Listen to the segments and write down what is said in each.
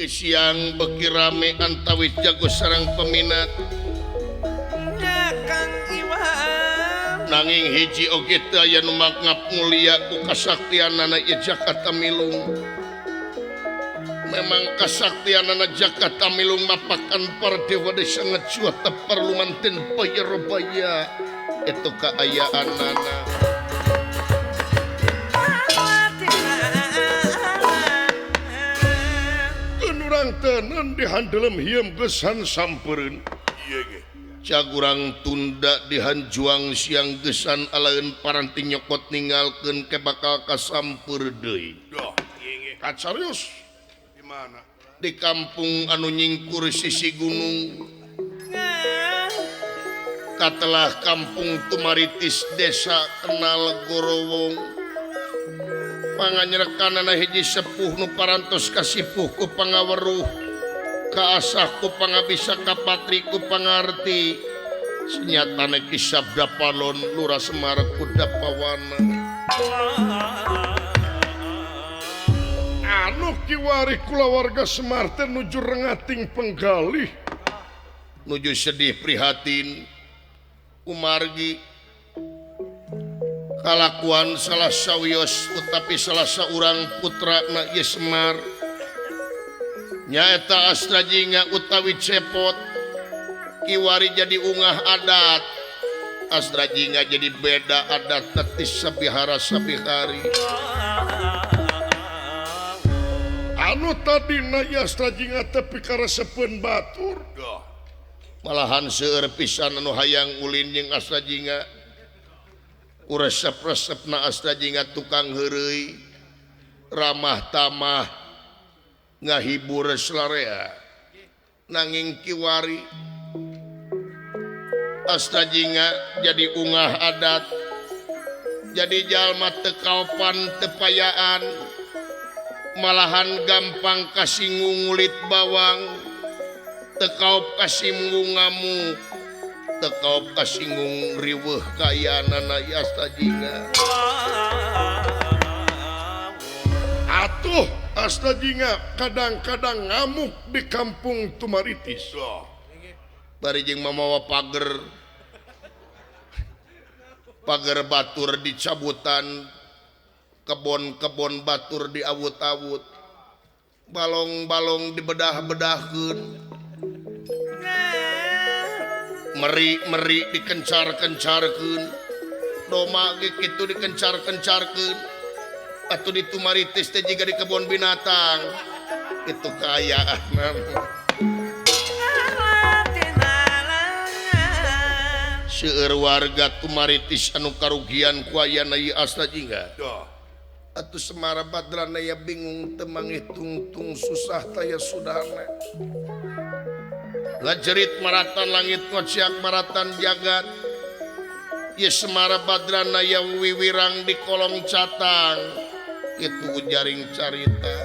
Beki siang beki rame antawis jago sarang peminat. Nanging hiji oge teu aya nu mangap mulia ku kasaktianana ieu Jaka Tamilung. Memang kasaktianana Jaka Tamilung mapakan para dewa desa ngecua tepar lumanten payarobaya itu kaayaanana. Urang tenan dihandelem hiem gesan sampereun. Cagurang tunda dihanjuang siang gesan alaeun paranti nyokot ninggalkeun ke bakal kasampeur deui. Kacarius di mana? Di kampung anu nyingkur sisi gunung. Katelah kampung Tumaritis desa Kenal Gorowong. Panganyerekanana hiji sepuh nu parantos kasipuh ku pangaweruh kaasah ku pangabisa kapatri ku pangarti senyatane Ki Sabda Palon Lurah Semar Kudapawana. Anu kiwari kulawarga Semar teh nuju rengating penggalih nuju sedih prihatin kumargi kalakuan salah sawios tetapi salah saurang putra na ieu Semar nyaeta Astrajinga utawi Cepot kiwari jadi ungah adat Astrajinga jadi beda adat tetis sabihara sabihari. Anu tadina ieu Astrajinga teh pikaresepeun batur malahan seueur pisan anu hayang ulin jeung Astrajinga. Resep-resepna Astrajinga tukang heureuy ramah tamah ngahibur selarea nanging kiwari Astrajinga jadi ungah adat jadi jalma teu kaopan teu payaan malahan gampang kasinggung ngulit bawang teu kaop kasinggung ngamuk tekop kasinggung riweuh kayanana Astrajinga. Atuh Astrajinga kadang-kadang ngamuk di kampung Tumaritis. Bari jeung mamawa pager pager batur dicabutan kebon-kebon batur diawut-awut balong-balong dibedah-bedahkeun meri-meri dikencar-kencarkeun doma ge kitu dikencar-kencarkeun atuh di Tumaritis teh jiga di kebon binatang itu kaayaan. Seueur warga Tumaritis anu karugian ku ayana ieu Astrajinga. Atuh Semar Badrana ya bingung teu mangitungtung susah taya sudahna. Ngajerit maratan langit ngociak maratan jagat ieu Semar Badrana ya wiwirang di kolong catang itu jaring carita.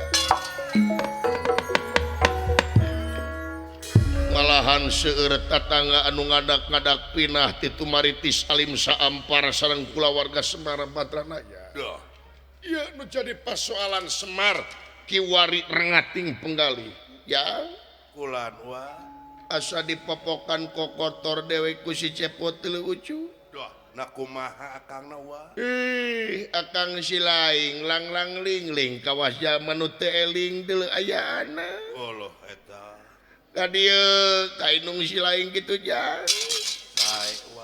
Malahan seueur tatangga anu ngadak-ngadak pinah ti Tumaritis alim saampar sareng kulawarga Semar Badrana ya. Ieu nu jadi persoalan Semar kiwari rengating penggalih ya kulan wa asa dipopokan kokotor dewe ku si Cepot teu lucu. Nah kumaha akangna wa? Ih, akang si laing lang-lang ling-ling kawas jalma nu teu eling deuleu ayaana. Oloh eta. Ka dieu ka indung si laing kitu jang. Bae wa.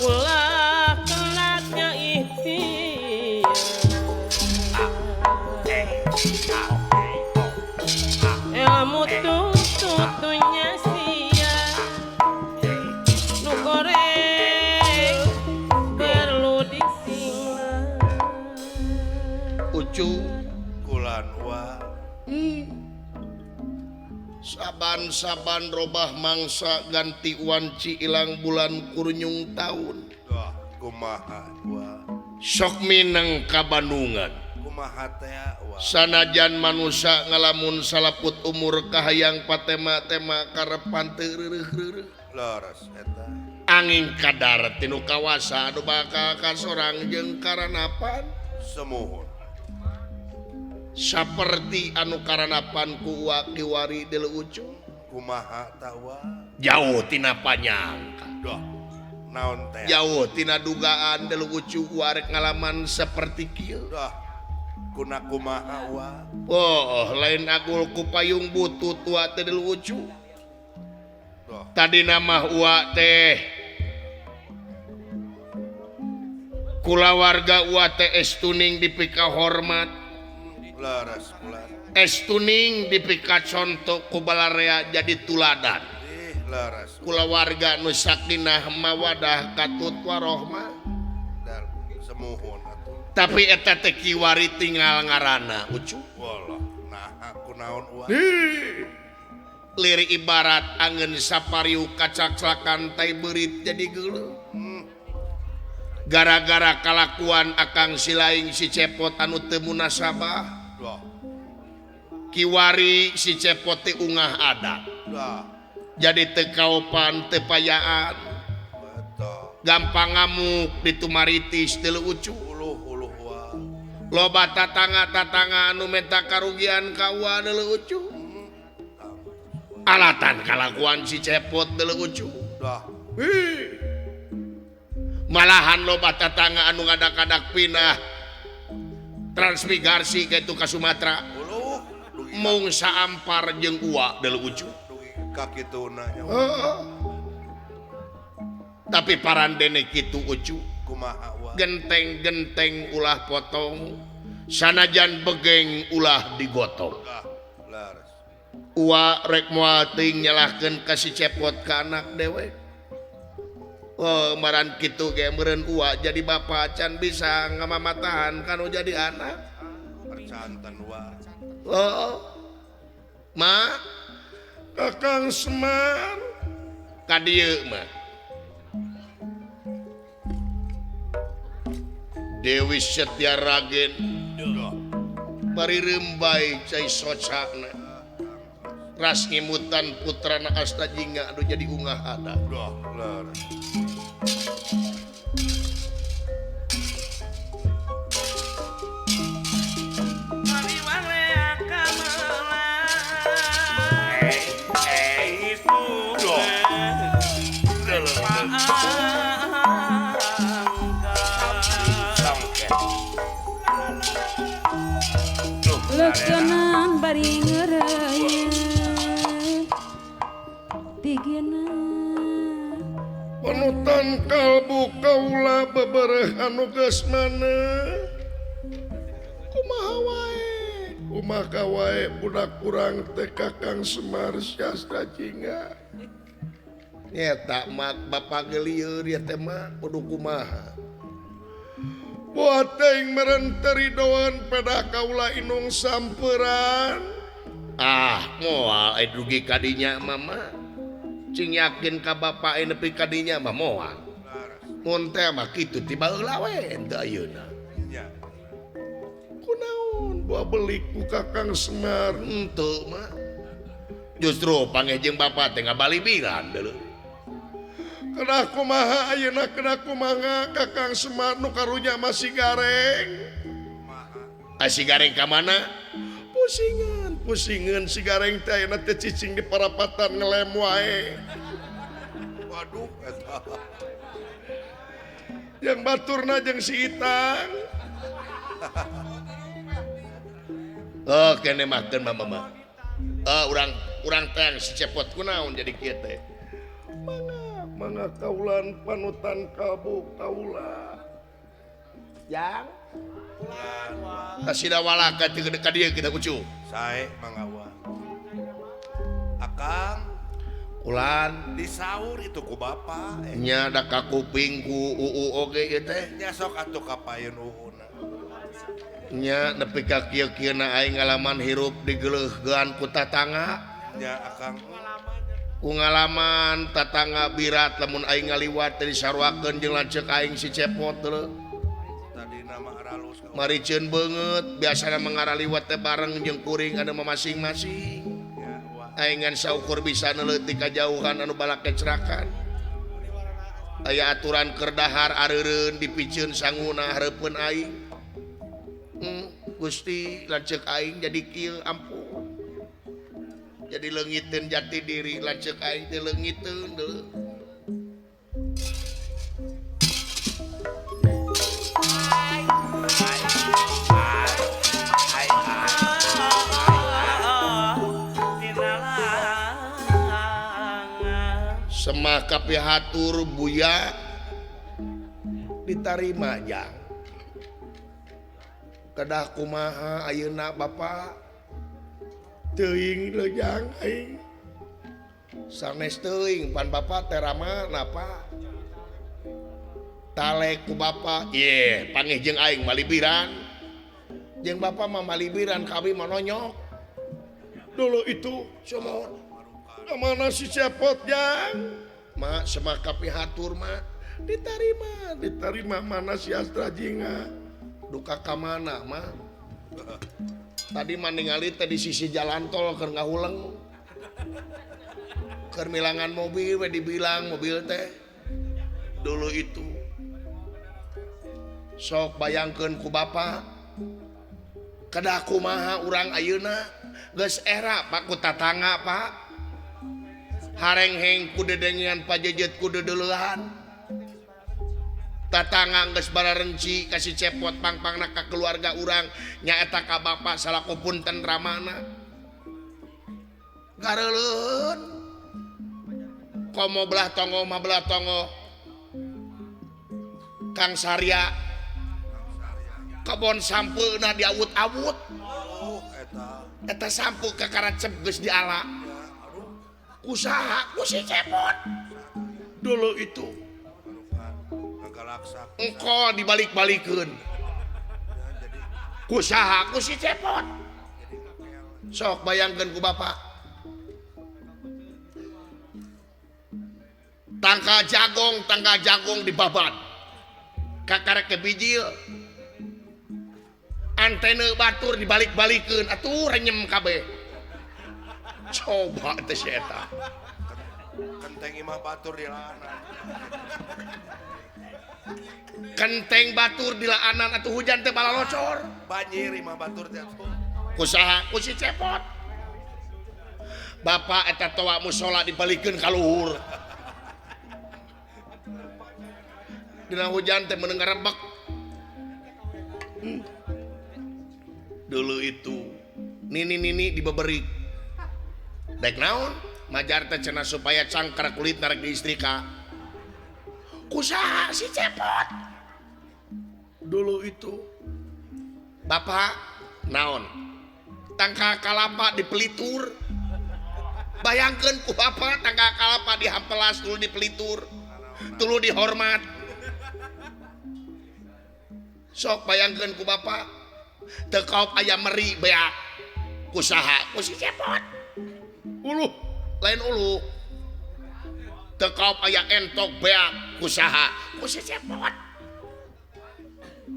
Ulah kelatnya ikhtiar. Ilmu tutunya sia nu goreng perlu disinglah. Ucu kulan wa saban-saban robah mangsa ganti wanci ilang bulan kurnyung taun. Wah, kumaha wa sok mineng ka Bandungan. Kumaha teh wa sanajan manusa ngalamun salaput umur kahayang patema-tema karepan teu reureuh-reureuh. Leres eta. Angin kadar tinu kawasa anu bakal kasorang jeung karanapan semuhun. Saperti anu karanapan ku uwa kiwari deuleu ucu. Kumaha ta wa jauh tina panyangka. Doh, naon teh? Jauh tina dugaan deuleu ucu uwa rek ngalaman saperti kieu. Doh, kuna kumaha wa? Oh, lain agul ku payung butut uwa teh deuleu ucu. Doh. Tadina mah uwa teh kulawarga uwa teh estuning dipika hormat. Leres kulan. Estuning dipika contoh ku balarea jadi tuladan. Ih, leres. Kulawarga nu sakinah mawadah katut warohmah. Dar semuhun atuh. Tapi eta teh kiwari tinggal ngaranna ucu. Walah, naha kunaon uwa? Lirik ibarat angeun sapariu kacaclakan tai beurit jadi geuleuh. Gara-gara kalakuan akang silaing si Cepot anu teu munasabah. Kiwari si Cepot teh ungah adat. Jadi teu kaopan teu payaan. Gampang ngamuk ditumaritis teu ucu. Loba tatangga-tatangga anu menta karugian ka uwa deuleu ucu. Alatan kalakuan si Cepot deuleu ucu. Malahan loba tatangga anu ngadak-ngadak pindah transmigrasi ka itu ka Sumatera. Mung saampar jeung uwa deuleu ucu. Ka kituna nya. Tapi parandene kitu ucu. Kumaha wa? Genteng-genteng ulah potong, sanajan begeng ulah digotong. Uwa rek moal teuing nyalahkeun ka si Cepot ka anak dewek. Oh, maran kitu ge meureun uwa jadi bapa can bisa ngamamatahan kanu jadi anak. Percanten wa. Oh. Ma, Kakang Semar ka dieu mah. Dewi Setia Ragen bari reumbai cai socana. Ras ngimutan putrana Asta Jingga anu jadi ungah ada. Doh, leres. Lekenan bari ngeureuyeuh tigena panutan kalbu kaula bebereh anu geus maneh kumaha wae kumaha wae budak urang teh Kakang Semar Sastra Jingga nyeta mak bapak gelieur ieu teh mah kudu kumaha. Buat teuing meureun teu ridoan pedah kaula inung samperan. Ah, moal aya dugi ka dinya mah. Cing yakin ka bapak nepi ka dinya mah moal. Mun teh mah kitu ti baheula we henteu ayeuna. Nya. Kunaon buah belik ku Kakang Semar henteu mah. Justru panggih jeung bapak teh ngabalibiran deuleu. Kena kumaha ayeuna kena kumaha Kakang Semar nu karunya masih gareng. Ah, si gareng ka mana? Pusingan, pusingan si gareng teh ayeuna teh cicing di parapatan ngelem wae. Waduh eta. Yang baturna jeung si Itang. Oh, kene mah keun mah mah. Urang teh si Cepot kunaon jadi kieu teh. Mangga mangga kaulan panutan kalbu kaula. Jang Kasida walaka teu ka dieu kita kucu. Sae mangga wa. Akang ulan disaur itu ku bapa. Nya da ka kuping ku uu oge ieu teh. Nya sok atuh ka payun uuna. Nya nepi ka kieu-kieuna aing ngalaman hirup digeuleuhkeun ku tatangga. Nya akang ku ngalaman tatangga birat lamun aing ngaliwat teh disaruakeun jeung lanceuk aing si Cepot deuleu. Tadina mah aralus. Mariceun beungeut biasana mah ngaraliwat teh bareng jeung kuring anu masing-masing. Aing ngan saukur bisa neuleuh ti kajauhan anu balak kecrakan. Aya aturan keur dahar areureun dipiceun sanguna hareupeun aing. Gusti lanceuk aing jadi kieu ampun. Jadi leungiteun jati diri lanceuk aing teh leungiteun deuleu. Semah kapihatur buya ditarima jang. Kedah kumaha ayeuna Bapak teuing lejang aing. Sanes teuing pan Bapak teh ramana Pak. Tale ku Bapak ye pangih jeung aing malibiran. Jeung Bapak mah malibiran ka abi mah nonyok. Dulu itu sumur. Mana si Cepot jang? Mak semah kapihatur mak ditarima, ditarima mana si Astra Jinga? Duka ka mana mak? Tadi mah ningali teh di sisi jalan tol keur ngahuleng. Keur milangan mobil we dibilang mobil teh. Dulu itu. Sok bayangkeun ku Bapak. Kedah kumaha urang ayeuna? Geus era Pak ku tatangga Pak. Harengheng ku dedengean pajejet ku dedeleuhan. Tatangga geus bararenci ka si Cepot pangpangna ka keluarga urang nyaeta ka Bapak salaku punten ramana. Gareuleun. Komo belah tonggoh mah belah tonggoh. Kang Sarya kebon sampeuna diawut-awut. Oh eta. Eta sampe kakaracep geus diala. Kusaha ku si Cepot. Dulu itu engko dibalik-balikeun. Kusaha ku si Cepot. Sok bayangkeun ku Bapak. Tangka jagung dibabat. Kakarek ke bijil. Antena batur dibalik-balikeun atuh renyem kabeh. Coba teh si eta. Kenteng imah batur dilaanan. Kenteng batur dilaanan atuh hujan teh balalocor. Banjir imah batur teh atuh. Kusaha ku si Cepot. Bapak eta toa musala dibalikeun ka luhur. Dina hujan teh meunang ngarebek. Dulu itu nini-nini dibeberik. Dek naon? Majar teh cenah supaya cangkar kulit narek di istrika. Kusaha si Cepot. Dulu itu Bapak naon? Tangka kalapa dipelitur. Bayangkeun ku Bapak tangka kalapa dihampelas tuluy dipelitur. Tuluy dihormat. Sok bayangkeun ku Bapak teu kaop aya meri beak. Kusaha ku si Cepot. Uluh, lain uluh. Teu kaop aya entok beak kusaha ku si Cepot.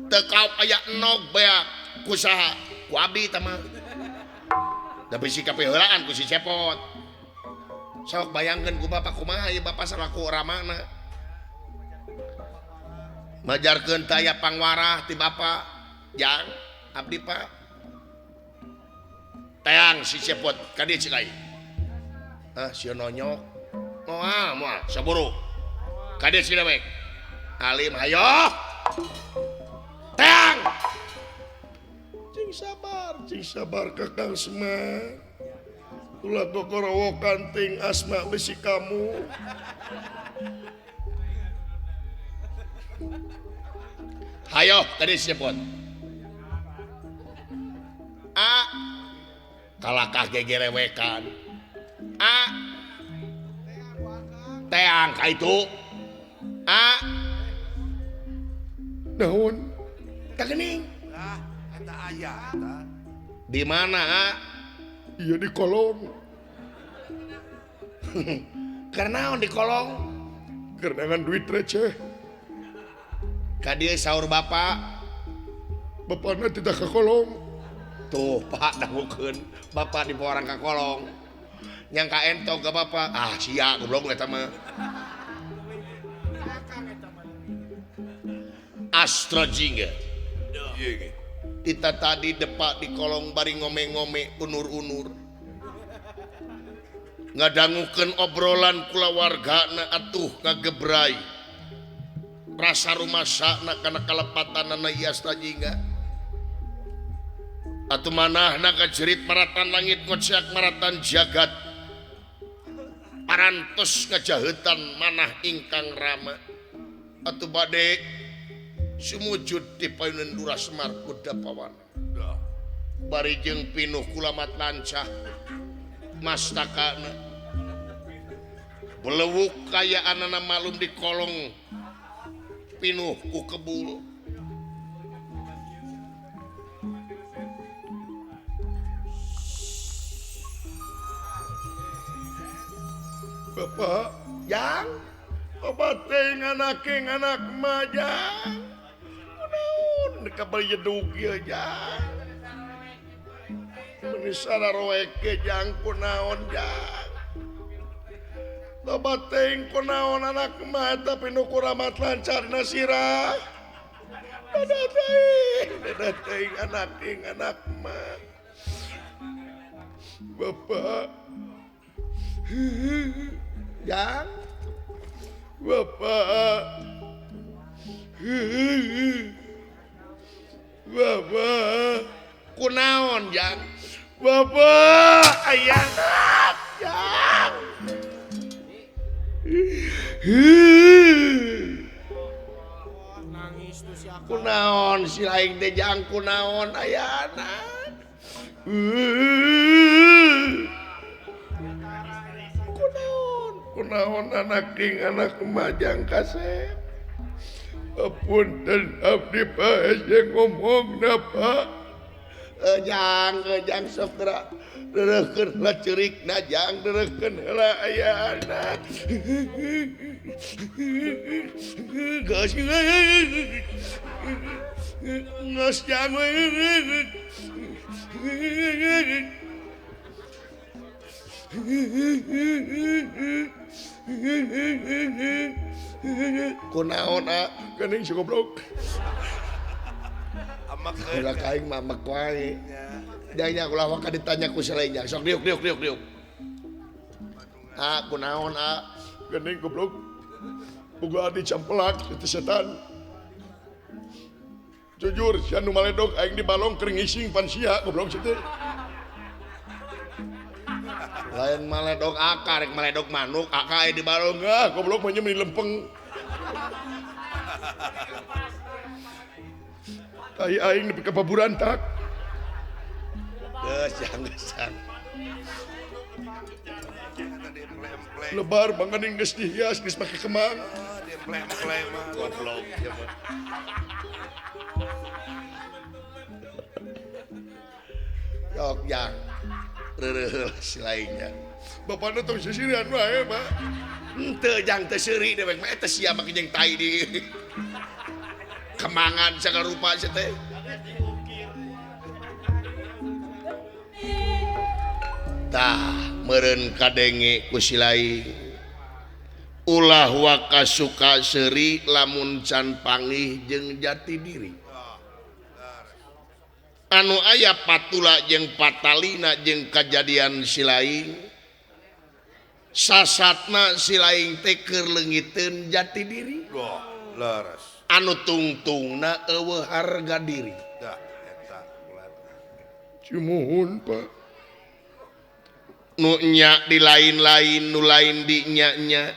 Teu kaop aya enog beak kusaha ku abdi teh mah. Da bisi kapiheulaan ku si Cepot. Sok bayangkeun ku Bapak kumaha ieu Bapak salaku ramana. Majarkeun teh aya pangwarah ti Bapak. Jang, abdi Pak. Teang si Cepot ka dieu cik aing. Ah, si nonyok. Moal, moal, saburu. Ka dieu si dewek. Alim hayo. Teang. Cing sabar Kakang Semar. Ulah gogorowokan ting asma besi kamu. Hayo ka dieu si Cepot. Kalakah gegerewekan. A teang ka itu. A naon? Tah geuning. Lah, eta aya eta. Di mana, A? Ieu di kolong. Keur naon di kolong? Keur neangan duit receh. Ka dieu saur bapak. Bapakna tidak ka kolong. Tuh, Pak dangukeun. Bapak dibawa orang ka kolong. Nyangka entong ka bapak. Ah, sia goblok eta mah. Astra Jingga. Kita tadi depak di kolong bari ngome-ngome unur-unur. Ngadangukeun obrolan kulawargana atuh ngagebrai. Rasa rumasana kana kalepatanana ieu Astra Jingga. Atuh manahna kajerit maratan langit ngocak maratan jagat. Parantos ngajahetan manah ingkang rama. Atuh bade sumujud di payunan Lurah Semar Kudapawana. Bari jeung pinuh kulamat lancah mastakana. Belewuk kayaanana malum di kolong pinuh ku kebul. Bapak, jang, bapak teh nganaking anak majang. Kunaon kabar jedug ieu jang. Meuni sararoek ge jang kunaon jang. Bapak teh kunaon anak mah eta pinuh kuramat lancar dina sirah. Dadah teuing anaking anak mah. Bapak jang, bapak, bapak, kunaon jang, bapak, ayah, jang, kunaon si aing teh jang kunaon ayana, kunaon anak king anak majang kasep. Apunten abdi paes jeung ngomongna Pak. Jang jang sok geura deureukeun heula ceurikna jang deureukeun heula aya anak. Geus geus jang kunaon a geuning si goblok. Ulah ka aing mah amek wae. Jang ulah waka ditanya ku selain jang. Sok diuk diuk diuk diuk. A kunaon a geuning goblok. Boga adi campelak itu setan. Jujur sia nu maledog aing di balong keur ngising pan sia goblok sia teh. Lain maledog akar, rek maledog manuk, akar di balong. Ah, goblok mah nya meni lempeng. Tai aing nepi ka paburantak. Geus jang geus jang. Lebar banganing geus dihias geus make kemang. Diemple-emple mah goblok ieu mah. Yok jang. Reureuh si lainnya. Bapakna tong sisirian wae, Pak. Henteu jang teu seuri dewek mah eta sia make jeung tai di kemangan sagala rupa sia teh. Tah meureun kadenge ku si lain. Ulah waka suka seuri lamun can panggih jeung jati diri. Anu aya patula jeung patalina jeung kajadian si laing. Sasatna si laing teh keur leungiteun jati diri. Goh, leres. Anu tungtungna eueuh harga diri. Dah eta Cumuhun, Pak. Nu nya di lain-lain, nu lain di nya-nya.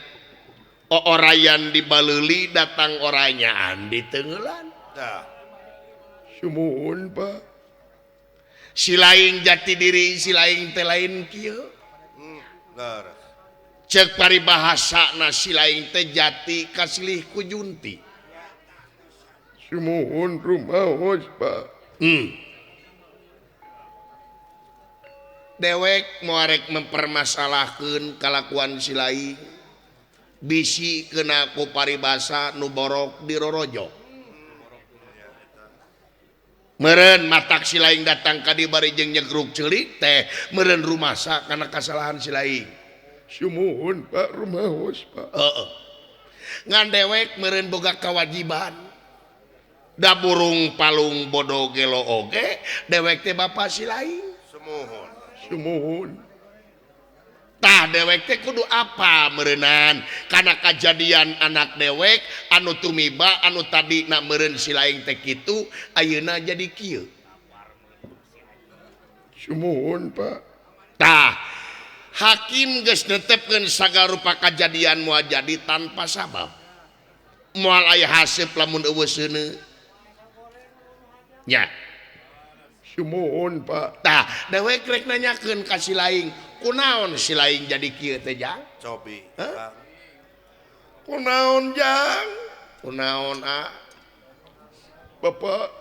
Oorayan di baleuli datang oranyaan di teungeulan. Dah. Sumuhun, Pak. Si lain jati diri si lain teh lain kieu. Cek paribahasana si lain teh jati kasilih ku junti. Sumuhun rumaos Pak. Dewek moarek mempermasalahkeun kalakuan si lain. Bisi kena ku paribasa nu borok dirorojok. Meureun matak si lain datang ka dieu bari jeung nyegruk ceulik teh meureun rumasa kana kasalahan si lain. Sumuhun Pak rumaos Pak. Heeh. Ngan dewek meureun boga kewajiban. Da burung palung bodo gelo oge dewek teh bapa si lain. Sumuhun. Sumuhun. Tah dewek teh kudu apa meureunan kana kajadian anak dewek anu tumiba anu tadina meureun si lain teh kitu ayeuna jadi kieu. Sumuhun Pak. Tah hakim geus netepkeun sagala rupa kajadian moal jadi tanpa sabab. Moal aya haseup lamun eueuh seuneu. Nya. Sumuhun Pak. Tah dewek rek nanyakeun ka si lain kunaon si lain jadi kieu teh jang? Cobi. Hah? Kunaon jang? Kunaon a? Bapak.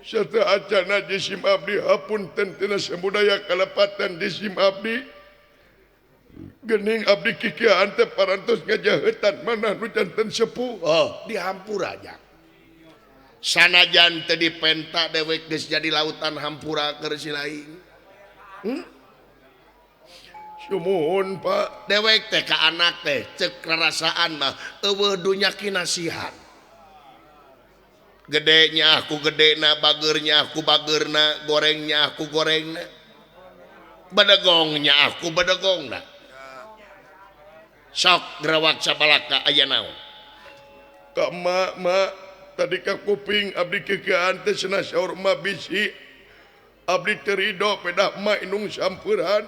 Serta acana jisim abdi hapunten tina samudaya kalepatan jisim abdi. Gening abdi kikiaan teh parantos ngajahetan manah nu janten sepuh. Oh, dihampura jang. Sanajan teu dipenta dewek geus jadi lautan hampura keur si lain. Sumuhun Pak. Dewek teh ka anak teh cek rarasaan mah eueuh dunya kinasihan. Gedenya aku gedena, bageurnya aku bageurna, gorengnya aku gorengna. Bedegongnya aku bedegongna. Sok gerawak sabalaka aya naon? Ka emak, mak tadi ka kuping abdi kekean teh cenah saur emak bisi. Abdi teu ridho pedah emak indung sampeurhan.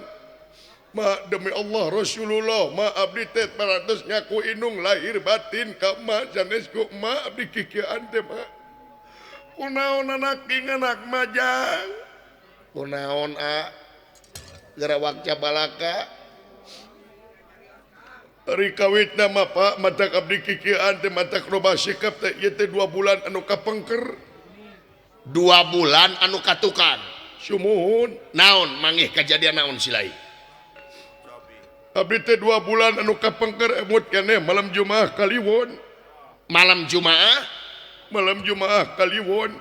Mak demi Allah Rasulullah, mak abdi teh parantos ngaku indung lahir batin ka emak sanes ku emak abdi kikian teh mak. Kunaon anak king anak majang? Kunaon a? Gerawak cabalaka. Ari kawitna mah Pak matak abdi kikian teh matak robah sikap teh ieu teh 2 bulan anu kapengker. 2 bulan anu katukan. Sumuhun. Naon mangih kajadian naon silai? Abdi teh 2 bulan anu kapengker emut keneh malam Jumaah Kaliwon. Malam Jumaah? Malam Jumaah Kaliwon.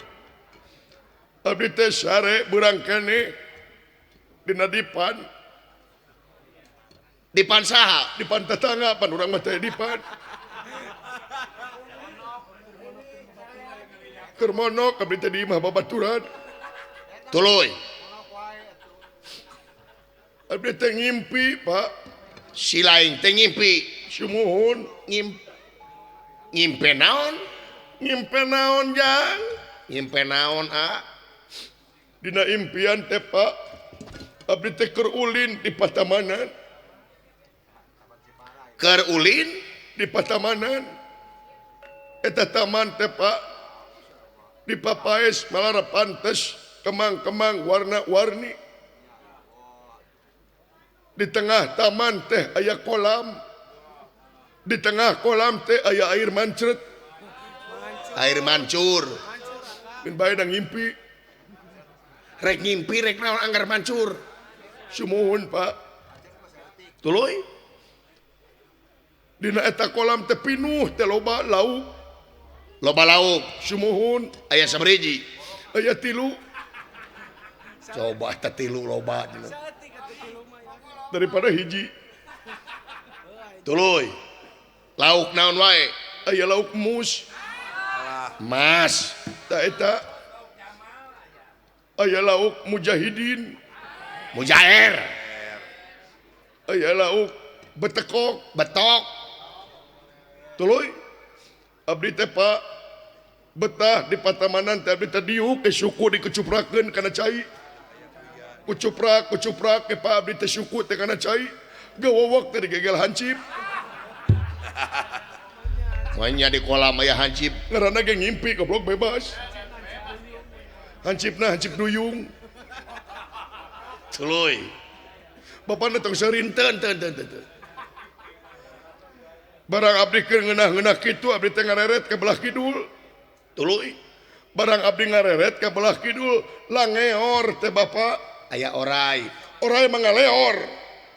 Abdi teh sare beurang keneh dina dipan. Dipan saha? Dipan tetangga pan urang mah teh dipan. Keur monok abdi teh di imah babaturan. Tuluy. Abdi teh ngimpi, Pak. Si lain teh ngimpi. Sumuhun. Ngimpi naon? Ngimpi naon jang? Ngimpi naon a? Dina impian teh Pak, abdi teh keur ulin di patamanan. Keur ulin di patamanan. Eta taman teh Pak, di papaes malara pantes kemang-kemang warna-warni. Di tengah taman teh aya kolam. Di tengah kolam teh aya air mancret. Air mancur. Bin bae da ngimpi. Rek ngimpi rek naon anggar mancur. Sumuhun Pak. Tuluy. Dina eta kolam teh pinuh teh loba lauk. Loba lauk. Sumuhun. Aya sabariji? Aya 3. Coba eta 3 loba cenah. Daripada hiji. Tuluy. Lauk naon wae? Aya lauk mus. Mas. Ta eta aya lauk mujahidin. Mujair. Aya lauk betekok. Betok. Tuluy. Abdi teh Pak betah di patamanan teh abdi teh diuk ke suku dikecuprakeun kana cai. Kucuprak kucuprak ke Pak abdi teh suku teh kana cai. Gawawak teh digegel hancip. Manya di kolam aya hancip. Ngaranna ge ngimpi goblok bebas. Hancipna hancip duyung. Tuluy. Bapana tong seurinten Teu teu teu teu. Barang abdi keur ngeunah-ngeunah kitu abdi teh ngareret ka belah kidul. Tuluy. Barang abdi ngareret ka belah kidul langeor teh bapa. Aya orai. Orai mah ngaleor.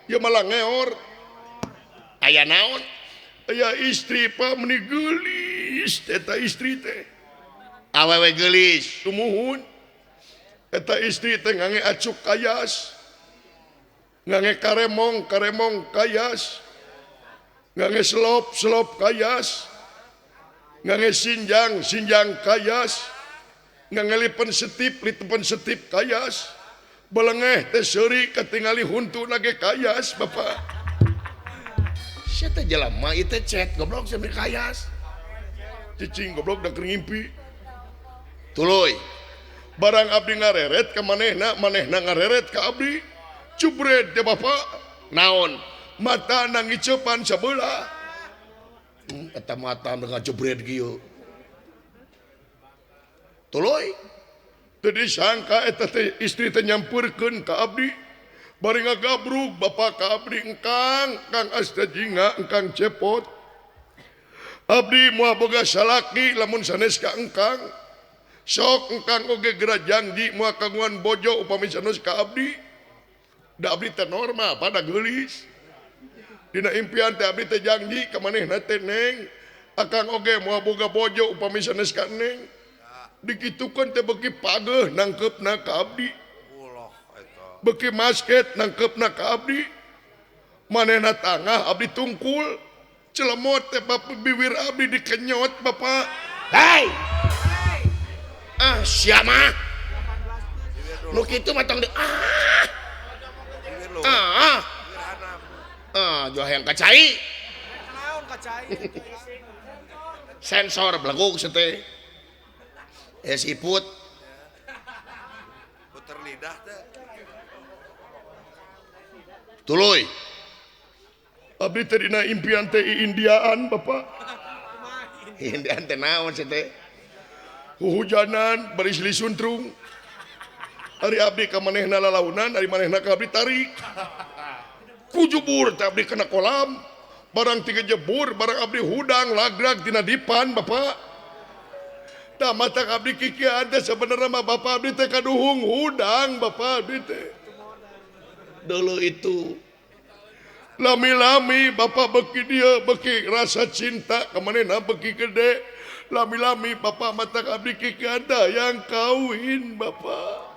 Ieu mah langeor. Aya naon? Aya istri pak meni geulis eta istri teh. Awewe geulis. Sumuhun. Eta istri teh ngange acuk kayas. Ngange karemong, karemong kayas. Ngange selop, selop kayas. Ngange sinjang, sinjang kayas. Ngange lipen setip, lipen setip kayas. Belengeh teh seuri katingali huntu nage kayas bapak. Sia teh jelema ieu teh cet goblok sia beri kayas. Cicing goblok da keur ngimpi. Tuluy. Barang abdi ngareret ka manehna, manehna ngareret ka abdi. Cubred teh bapak. Naon? Mata nangicepan sabelah. Eta mata dengan jebret kieu. Tuluy. Teu disangka eta teh istri teh nyampeurkeun ka abdi. Bari ngagabrug bapak ka abdi engkang, Kang Astajinga, engkang cepot. Abdi moal boga salaki lamun sanes ka engkang. Sok engkang oge geura janji moal kagungan bojo upami sanes ka abdi. Da abdi teh normal pada geulis. Dina impian teh abdi teh janji ka manehna teh neng. Akang oge moal boga bojo upami sanes ka neng. Dikitukeun teh beuki pageuh nangkeupna ka abdi. Beuki masket nangkeupna ka abdi. Manehna tangah abdi tungkul. Celemot teh bapak bibir abdi dikenyot bapak. Hei. Ah sia mah. Nu kitu mah tong ah. Ah. Ah, jual yang kacai. Naon kacai? Sensor belegug sete. Siput. Puter lidah teh. Tuluy. Abdi teh dina impian teh Indiaan bapak. Indiaan teh naon sete? Huhujanan bari silih suntrung. Ari abdi ka manehna lalaunan, ari manehna ka abdi tarik. Kujubur teh abdi kena kolam. Barang tiga jebur, barang abdi hudang lagrag tina dipan bapak. Tah mata abdi kikian teh sebenarnya mah bapak abdi teh kaduhung hudang bapak abdi teh. Dulu itu lami-lami bapak beki dia beki rasa cinta ka manehna beki gede. Lami-lami bapak mata abdi kikian teh yang kawin bapak.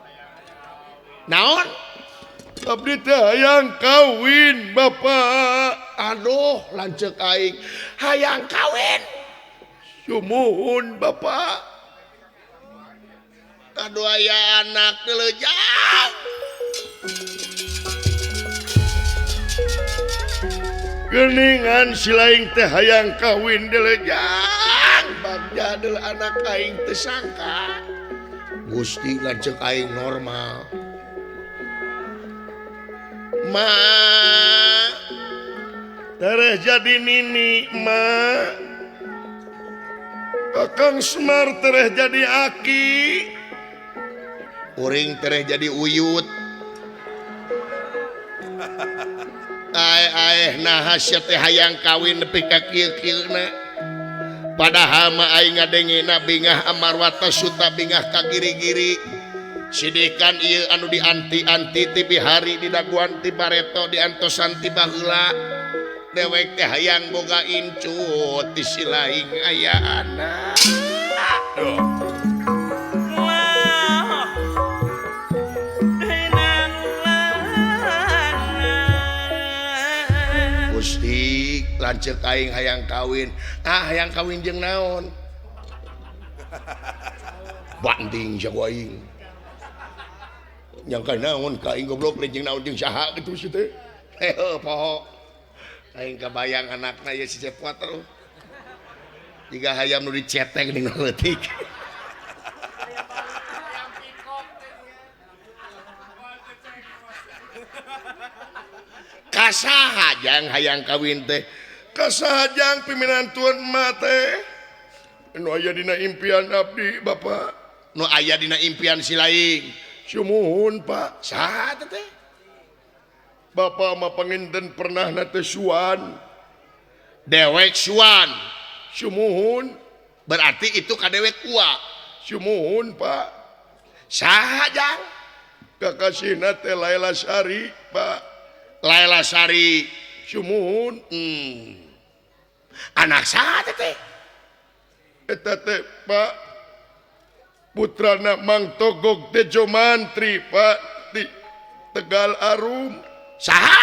Naon? Abdi teh hayang kawin bapak. Aduh lanceuk aing hayang kawin. Sumuhun bapak. Aduh aya anak deuleuh. Geningan silaing teh hayang kawin deuleuh. Bagja deuleuh anak aing teu sangka. Gusti lanceuk aing normal. Ma tereh jadi nini ma. Kakang Semar tereh jadi aki. Uring tereh jadi uyut. Ae ae nah sia teh hayang kawin nepi ka kieu-kieuna. Padahal mah aing ngadengena bingah Amarwata Suta bingah ka giri-giri. Sidikan ieu anu dianti-anti ti bihari didaguan ti bareto diantosan ti baheula. Dewek teh hayang boga incut di silaing aya anak. Aduh. Gusti lanceuk aing hayang kawin. Ah hayang kawin jeung naon? Banting sia ku aing. Nyangka naon ka aing goblok jeung naon jeung saha kitu sih teh. Heuh poho. Aing kabayang anakna ieu si Cepot terus. Jiga hayam nu dicetek ning leutik. Kasaha jang hayang kawin teh? Kasaha jang piminantuan emak teh? Nu aya dina impian abdi bapak. Nu aya dina impian si laing. Sumuhun Pak. Saha teh? Bapak mah panginten pernah na teh suan. Dewek suan. Sumuhun. Berarti itu ka dewek ua. Sumuhun Pak. Saha jang? Kakasihna teh Laila Sari Pak. Laila Sari. Sumuhun. Anak saha teh? Eta teh Pak putrana Mang Togog Tejo Mantri Pak di Tegal Arum. Saha?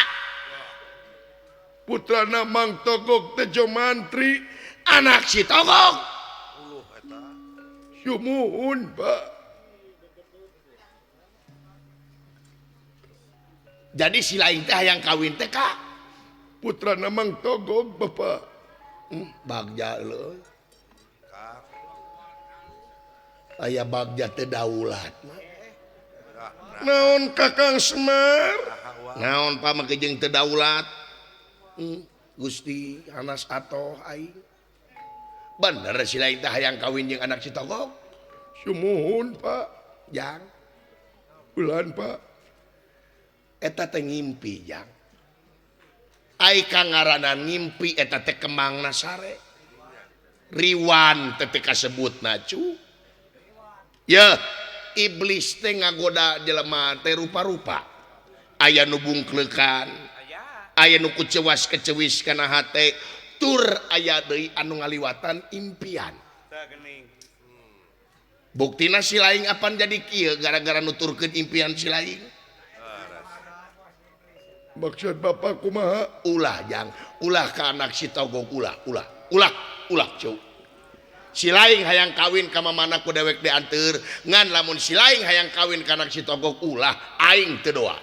Putrana Mang Togog Tejo Mantri, anak si Togog. Sumuhun Pak. Jadi si lain teh hayang kawin teh ka putrana Mang Togog Bapak. Bagja leuy. Aya bagja teh daulat. Naon Kakang Semar? Naon Pak make jeung teu daulat? Gusti Anas atoh aing. Bener si lain teh hayang kawin jeung anak si Togog? Sumuhun Pak. Jang. Bulan Pak. Eta teh ngimpi jang. Ai ka ngaranna ngimpi eta teh kemangna sare. Riwan teh teh kasebutna cu. Ya, iblis teh ngagoda jelema teh rupa-rupa. Aya nu bungkleukan, aya nu kucewas kecewis kana hate, tur aya deui anu ngaliwatan impian. Buktina si laing apan jadi kieu gara-gara nuturkeun impian si laing. Maksud Bapak kumaha? Ulah jang, ulah ka anak si Togog ulah, ulah, ulah, ulah cu. Si laing hayang kawin ka mamana ku dewek dianteur, ngan lamun si laing hayang kawin ka anak si Togog ulah, aing teu doa.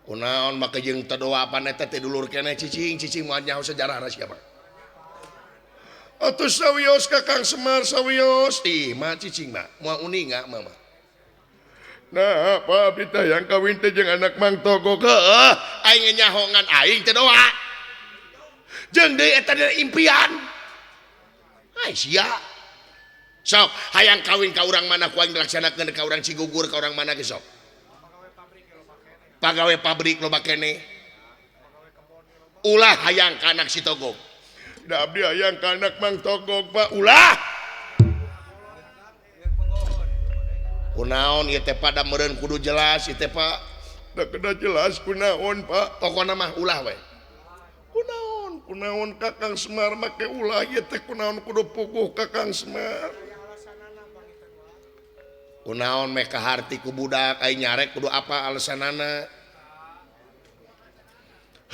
Kunaon make jeung teu doa apan eta teh dulur keneh cicing, cicing moal nyaho sejarahna sia mah. Atuh sawios Kakang Semar sawios. Ih mah cicing mah, moal uninga mah mah. Nah, Pak abdi teh hayang kawin teh jeung anak Mang Togog. Heueuh, aing nyaho ngan aing teu doa. Jeung deui eta dina impian. Ai sia. Sok hayang kawin ka urang mana ku aing dilaksanakeun ka urang Cigugur ka urang mana ge sok. Pagawe pabrik loba keneh. Ulah hayang ka anak si Togog. Da abdi hayang ka anak Mang Togog Pak. Ulah. Kunaon ieu teh pada meureun kudu jelas ieu teh Pak. Da kedah jelas kunaon Pak. Pokona mah ulah we. Kunaon, kunaon Kakang Semar make ulah ieu teh kunaon kudu puguh Kakang Semar. Kunaon meh kaharti ku budak ai nyarek kudu apa alasanana.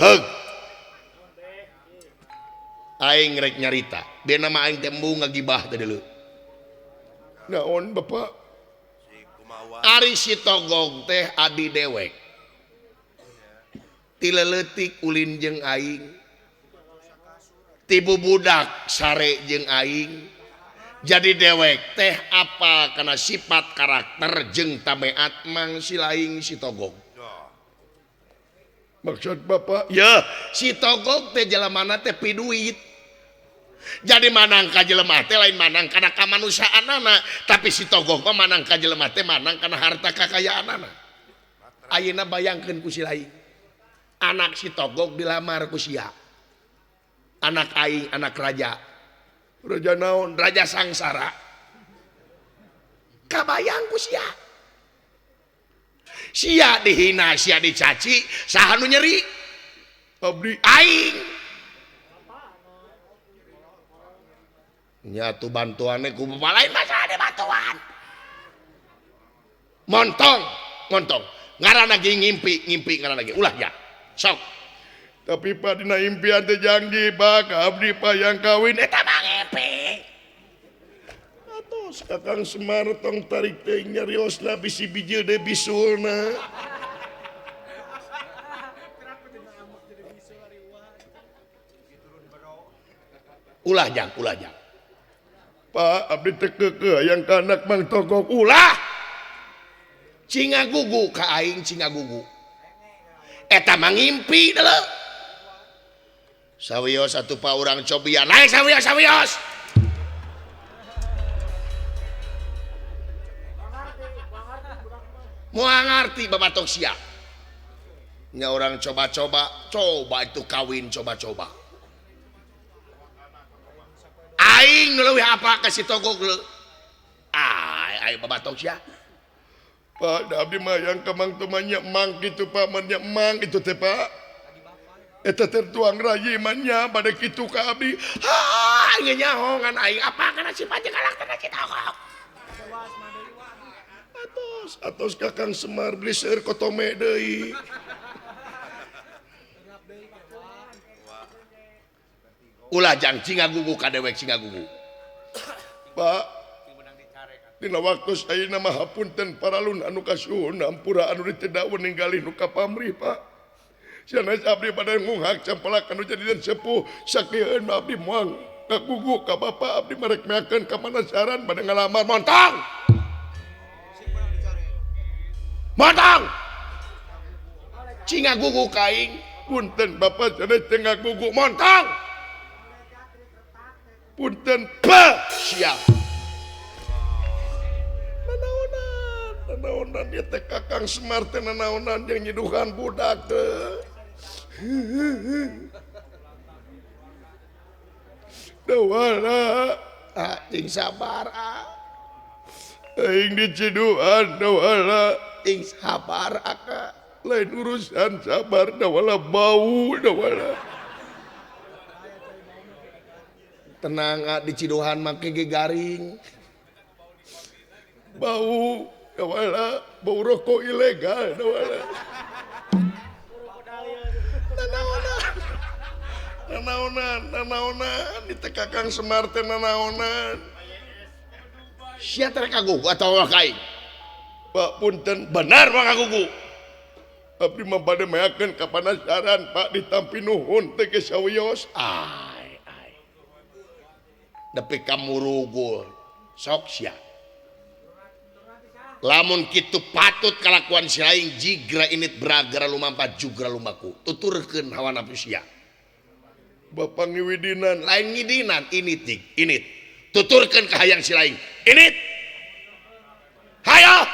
Heug. Aing rek nyarita. Bena mah aing teh embung ngagibah teh deuleu. Naon Bapak? Ari si Togog teh adi dewek. Ti leutik ulin jeung aing. Ti bubudak sare jeung aing. Jadi dewek teh apa kana sifat karakter jeung tabeat mang si laing si Togog. Maksud Bapak? Ya, si Togog teh jelemana teh piduit. Jadi manang ka jelema teh lain manang kana kamanusiaanana, tapi si Togog mah manang ka jelema teh manang kana harta kakayaanana. Ayeuna bayangkeun ku si laing. Anak si Togog dilamar ku sia. Anak aing anak raja. Raja naon? Raja Sangsara. Kabayang ku sia. Sia dihina, sia dicaci, saha nu nyeri? Abdi aing. Nyatu bantuannya ku bapak lain masalah di bantuan. Montong, montong. Ngaran lagi ngimpi, ngimpi ngaran lagi. Ulah ya. Sok. Tapi Pak dina impian teh janji Pak ka abdi Pak yang kawin eta mah ngimpi. Atos Kakang Semar tong tarik teh nyariosna bisi bijil deui bisulna. Ulah jang, ulah jang. Pak abdi teh keukeuh hayang ka anak Mang Togog. Ulah. Cinga gugu ka aing cinga gugu. Eta mah ngimpi deuleu. Sawios atuh pa urang cobian. Lae sawios sawios. Moal ngarti babatok sia. Nya orang coba-coba, coba itu kawin coba-coba. Aing nu leuwih apa ka si Togog leu. Ai ai babatok sia. Pak, da abdi mah yang ka Mang Toma nya mang kitu Pak, man nya mang itu teh Pak. Eta tertuang rayi mah bade kitu ka abdi. Ha, aing nyaho ngan aing apa kana sifat karakter si Togog. Atos, atos Kakang Semar beli seueur kotome deui. Ulah jang cingagugu ka dewek cingagugu. Pak, dina waktu ayeuna mah hapunten paralun anu kasuhun hampura anu diteu ninggalih nu kapamrih Pak. Sanes abdi pada ngunghak campelak anu jadian sepuh sakieun abdi moal kagugu ka bapa abdi marek meakeun ka manasaran bade ngalamar montong. Montong. Cingagugu ka aing. Punten bapa sanes teu ngagugu montong. Punten pa siap. Nanaonan, nanaonan ieu teh Kakang Semar teh nanaonan jeung nyiduhan budak teh. Dawala, ah, ting sabar ah. Aing diciduhan dawala, ting sabar aka. Lain urusan sabar dawala bau dawala. Tenang ah, diciduhan make ge garing. Bau dawala, bau rokok ilegal dawala. Nanaonan, nanaonan, nanaonan, di teh Kakang Semar teh nanaonan. Sia teh kagugu atawa ka aing? Pak punten bener mah kagugu. Abdi mah bade meakeun ka panasaran Pak ditampi nuhun teh ge sawios. Ai ai. Nepi ka murugul sok sia. Lamun kitu patut kalakuan si aing jigra init bragra lumampa jugra lumaku tuturkeun hawa nafsu sia. Bapak ngiwidinan lain ngidinan init jig init tuturkeun ka hayang si lain init hayo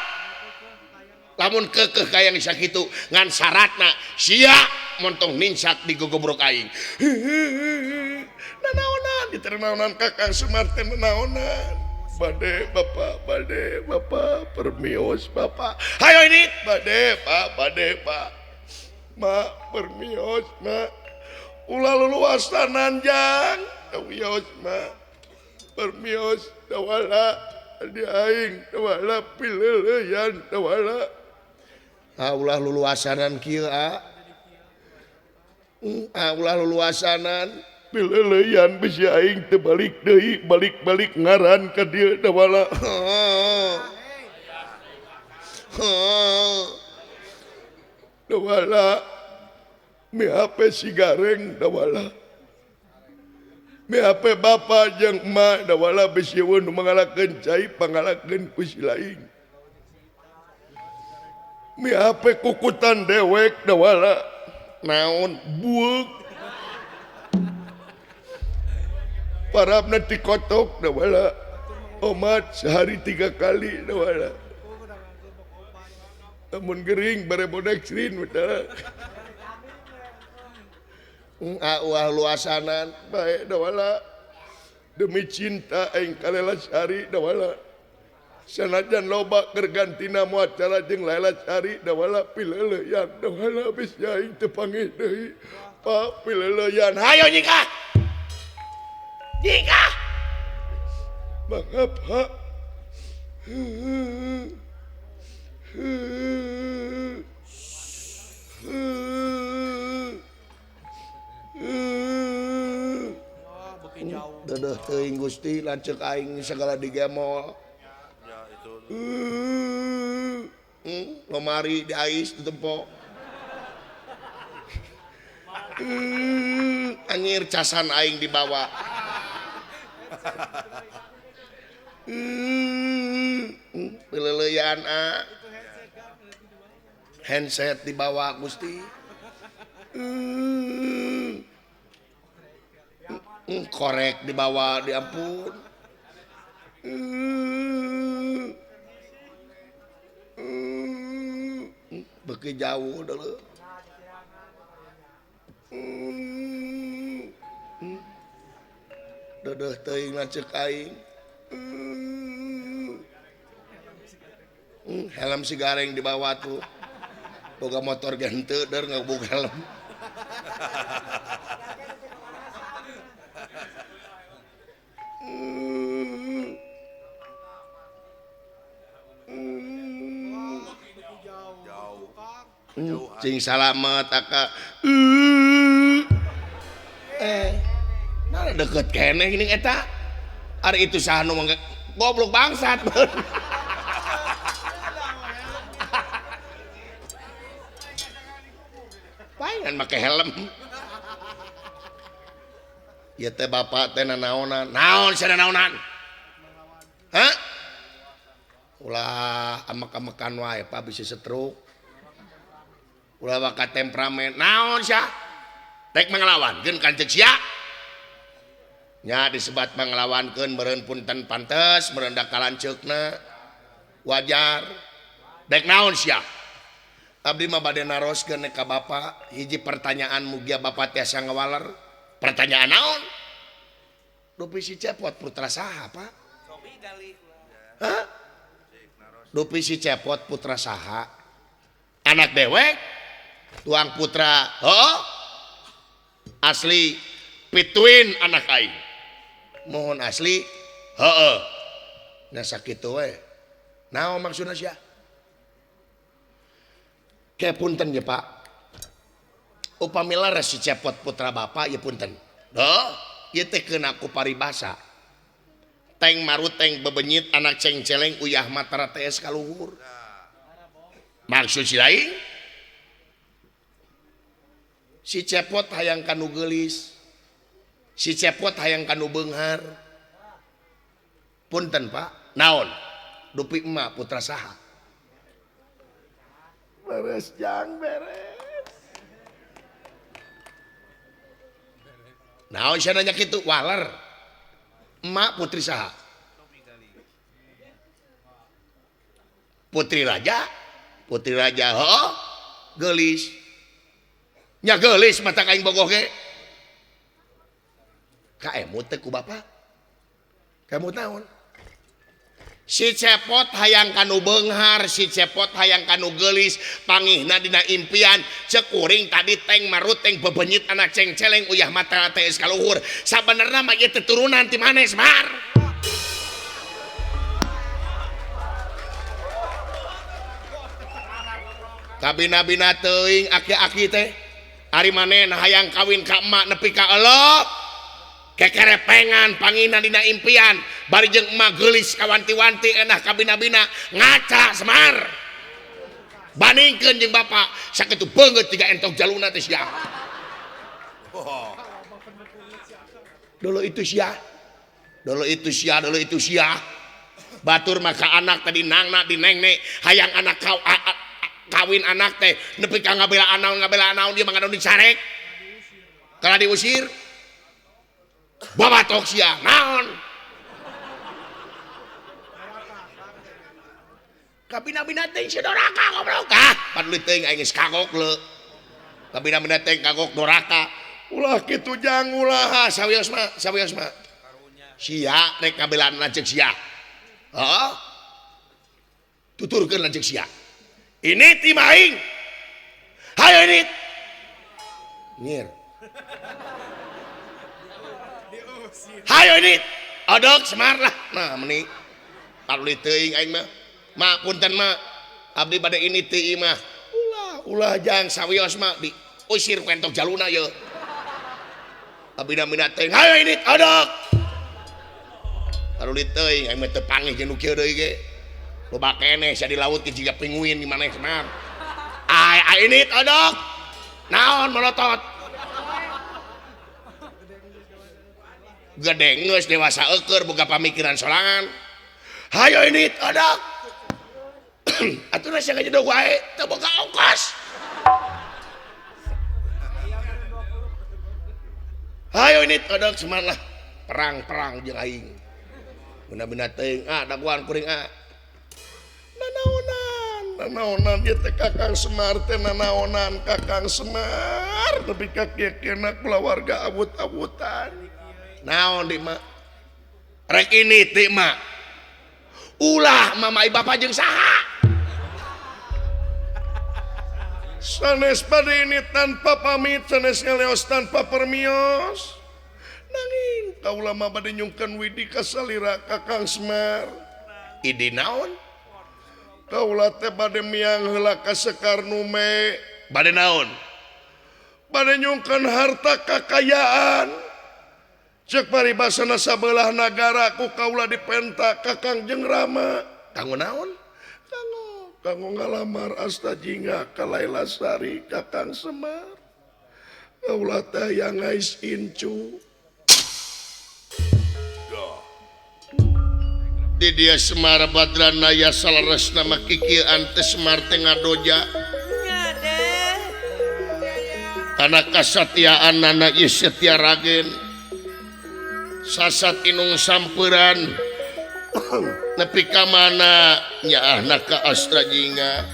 lamun keukeuh ka hayang sakitu ngan syaratna sia montong ninsak di gogobrok aing. Nanaonan diternaonan Kakang Semar teh nanaonan. Bade bapak, bade bapak, permios bapak. Hayo ini, bade pak, bade pak. Ma permios ma. Ulah luluasanan jang. Permios ma. Permios dawala di aing dawala pileuleyan dawala. Ah ulah luluasanan kieu ah. Ah ulah luluasanan. Pileuleyan bisi aing teu balik deui, balik-balik ngaran ka dieu dawala. Dawala mi HP si gareng dawala. Mi HP bapa jeung emak dawala bisi eueun nu mangalakeun cai pangalakeun ku si lain. Mi HP kukutan dewek dawala. Naon bueuk. Parabna dikotok dawala. Omat sehari 3 kali dawala. Namun gering bare bodek srin betul. Ulah luasanan bae dawala. Demi cinta aing kalela sari dawala. Sanajan loba keur gantina moal cara jeung Laila Sari dawala pileuleyan dawala bisi aing teu panggih deui. Pak pileuleyan hayo nyikah. Jika mangga Pak. Dedeh teuing Gusti lanceuk aing segala digemol. Ya itu. Lomari diais ditempo. Anjir casan aing dibawa. Pileuleyan a. Handset dibawa Gusti. Korek dibawa diampun. Beuki jauh deuleu. Deudeuh teuing lanceuk aing. Helm si gareng dibawa tuh. Boga motor ge henteu der ngabuk helm. Cing salamet aka. Nah deket keneh geuning eta. Ari itu saha nu goblok bangsat. Palingan make helm. Ieu teh bapak teh nanaonan. Naon sia nanaonan? Hah? Ulah amek-amekan wae Pak bisa stroke. Ulah baka temperamen. Naon sia? Rek manglawankeun kan ceuk sia. Nya disebat manglawankeun meureun punten pantes, meureun da kalanceukna. Wajar. Dek naon sia? Abdi mah bade naroskeun ka bapa, hiji pertanyaan mugia bapa tiasa ngawaler. Pertanyaan naon? Dupi si Cepot putra saha, Pak? Hah? Dupi si Cepot putra saha? Anak dewek? Tuang putra, oh? Asli pituin anak aing. Mohon asli, heeh. Nya sakitu we. Naon maksudna sia? Ke punten ye Pak. Upami leres si Cepot putra bapak ye punten. Duh, ieu teh keuna ku paribasa. Teng maruteng bebenyit anak cengceleng uyah matara tees ka luhur. Maksud si lain? Si Cepot hayang kanu geulis. Si Cepot hayang kanu beunghar. Punten Pak, naon? Dupi emak putra saha? Beres jang beres. Naon sia nanya kitu? Waler. Emak putri saha? Putri raja. Putri raja heuh geulis. Nya geulis mata aing bogoh ge. Kaemut teh ku bapak. Kaemut naon? Si Cepot hayang kanu beunghar, si Cepot hayang kanu geulis, pangihna dina impian, ceuk kuring tadi teng maruteng bebenyit anak cengceleng uyah mata tees ka luhur. Sabenerna mah ieu teh turunan ti maneh Semar. Kabina-bina teuing aki-aki teh. Ari manehna hayang kawin ka emak nepi ka elok. Kekerepengan pangina dina impian bari jeung emak geulis kawanti-wanti enah kabina-bina ngaca Semar. Bandingkeun jeung bapak sakitu beungeut tiga entok jaluna teh sia. Dulu itu sia. Dulu itu sia, dulu itu sia. Batur maka anak tadi nangna dinengne hayang anak kau kawin anak teh nepi ka ngabela anaon dia mah ngadon dicarek. Kalau diusir babatok sia naon kabina-bina teh si doraka goblok ah paduli teuing aing geus kagok leu kabina-bina teh kagok doraka ulah kitu jang ulah sawios mah sawios mah sia rek ngabelaan lanceuk sia heeh tuturkeun lanceuk sia ini tim aing hayo ini nyir hayo ini odok Semar lah nah meni paduli teuing aing mah mak punten mak abdi bade ini teu mah ulah ulah jang sawios mah diusir ku entok jaluna ye abdi mina teuing hayo ini odok paduli teuing aing mah teu pangih jeung nu kieu deui ge loba keneh sia di laut ge jiga pinguin di maneh Semar ai ai ini odok naon molotot gede geus dewasa eueur boga pamikiran sorangan hayo ini odok atuh sia ngajedog wae teu boga ongkos hayo ini odok Semar lah perang-perang jeung aing bina-bina teuing ah daguan kuring ah nanaonan Nanaonan ieu teh Kakang Semar teh nanaonan Kakang Semar nepi ka kieu-kieuna kulawarga awut-awutan. Naon di mak? Rek ini ti mak. Ulah mama bapak jeung saha? Sanes bade ini tanpa pamit, sanes ngaleos tanpa permios. Nanging kaula mah bade nyungkeun widi ka salira Kakang Semar. Idi naon? Kaula teh bade miang heula ka Sekar Nume. Bade naon? Bade nyungkeun harta kakayaan. Cek paribasana sabelah nagara ku kaula dipenta Kakang jeung Rama. Kanggo naon? Kanggo ngalamar Asta Jingga ka Laila Sari Kakang Semar. Kaula teh hayang ngais incu. Di dia Semar Badranaya salaresna mah kikieuan teh Semar teh ngadoja. Kana kasatiaanana ieu setia ragen. Sasat inung samperan nepi ka mana nyaahna ka Astra Jingga.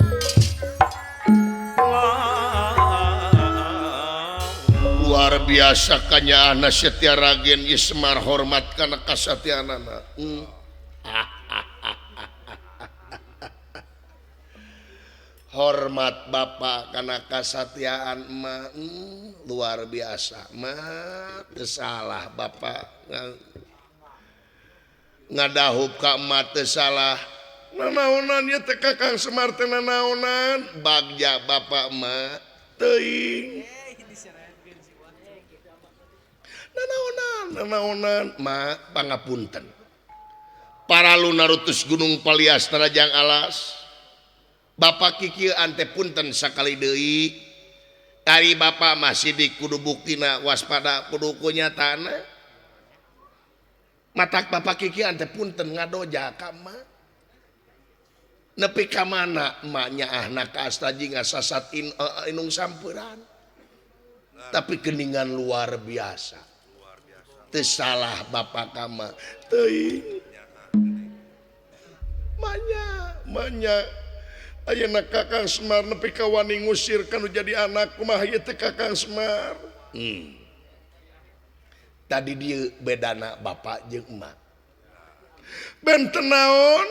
Luar biasa kanyaahna setia ragen ieu Semar hormat kana kasatiaanana. Hormat bapak kana kasatiaan emak, luar biasa emak teu salah bapak ngadahup ka emak teu salah. Nanaonan ieu teh Kakang Semar teh nanaonan bagja bapak emak teuing. Nanaonan nanaonan mak pangapunten. Paralu narutus gunung palias narajang alas. Bapak kikieuan teh punten sakali deui. Ari bapak masih di kudu buktina waspada kudu kunyataana. Matak bapak kikieuan teh punten ngadoja ka emak. Nepi ka mana emak nyaahna ka Asta Jingga sasat inung samperan. Tapi geningan luar biasa. Teu salah bapak ka emak. Teuing. Manya, manya. Ayeuna Kakang Semar nepi ka wani ngusir kanu jadi anak kumaha ieu teh Kakang Semar. Tadi dieu bedana bapak jeung emak. Benten naon?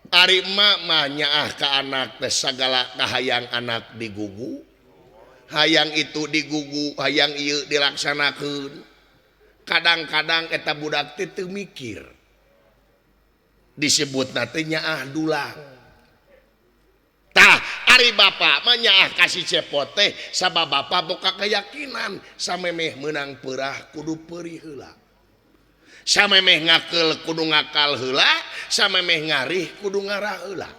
Ari emak mah nyaah ka anak teh sagala kahayang anak digugu. Hayang itu digugu, hayang ieu dilaksanakeun. Kadang-kadang eta budak teh teu mikir. Disebutna teh nyaah dulang. Tah ari bapak mah nyaah ka si Cepot teh sabab bapak boga keyakinan samemeh meunang peurah kudu peurih heula. Samemeh ngakeul kudu ngakal heula, samemeh ngarih kudu ngarah heula.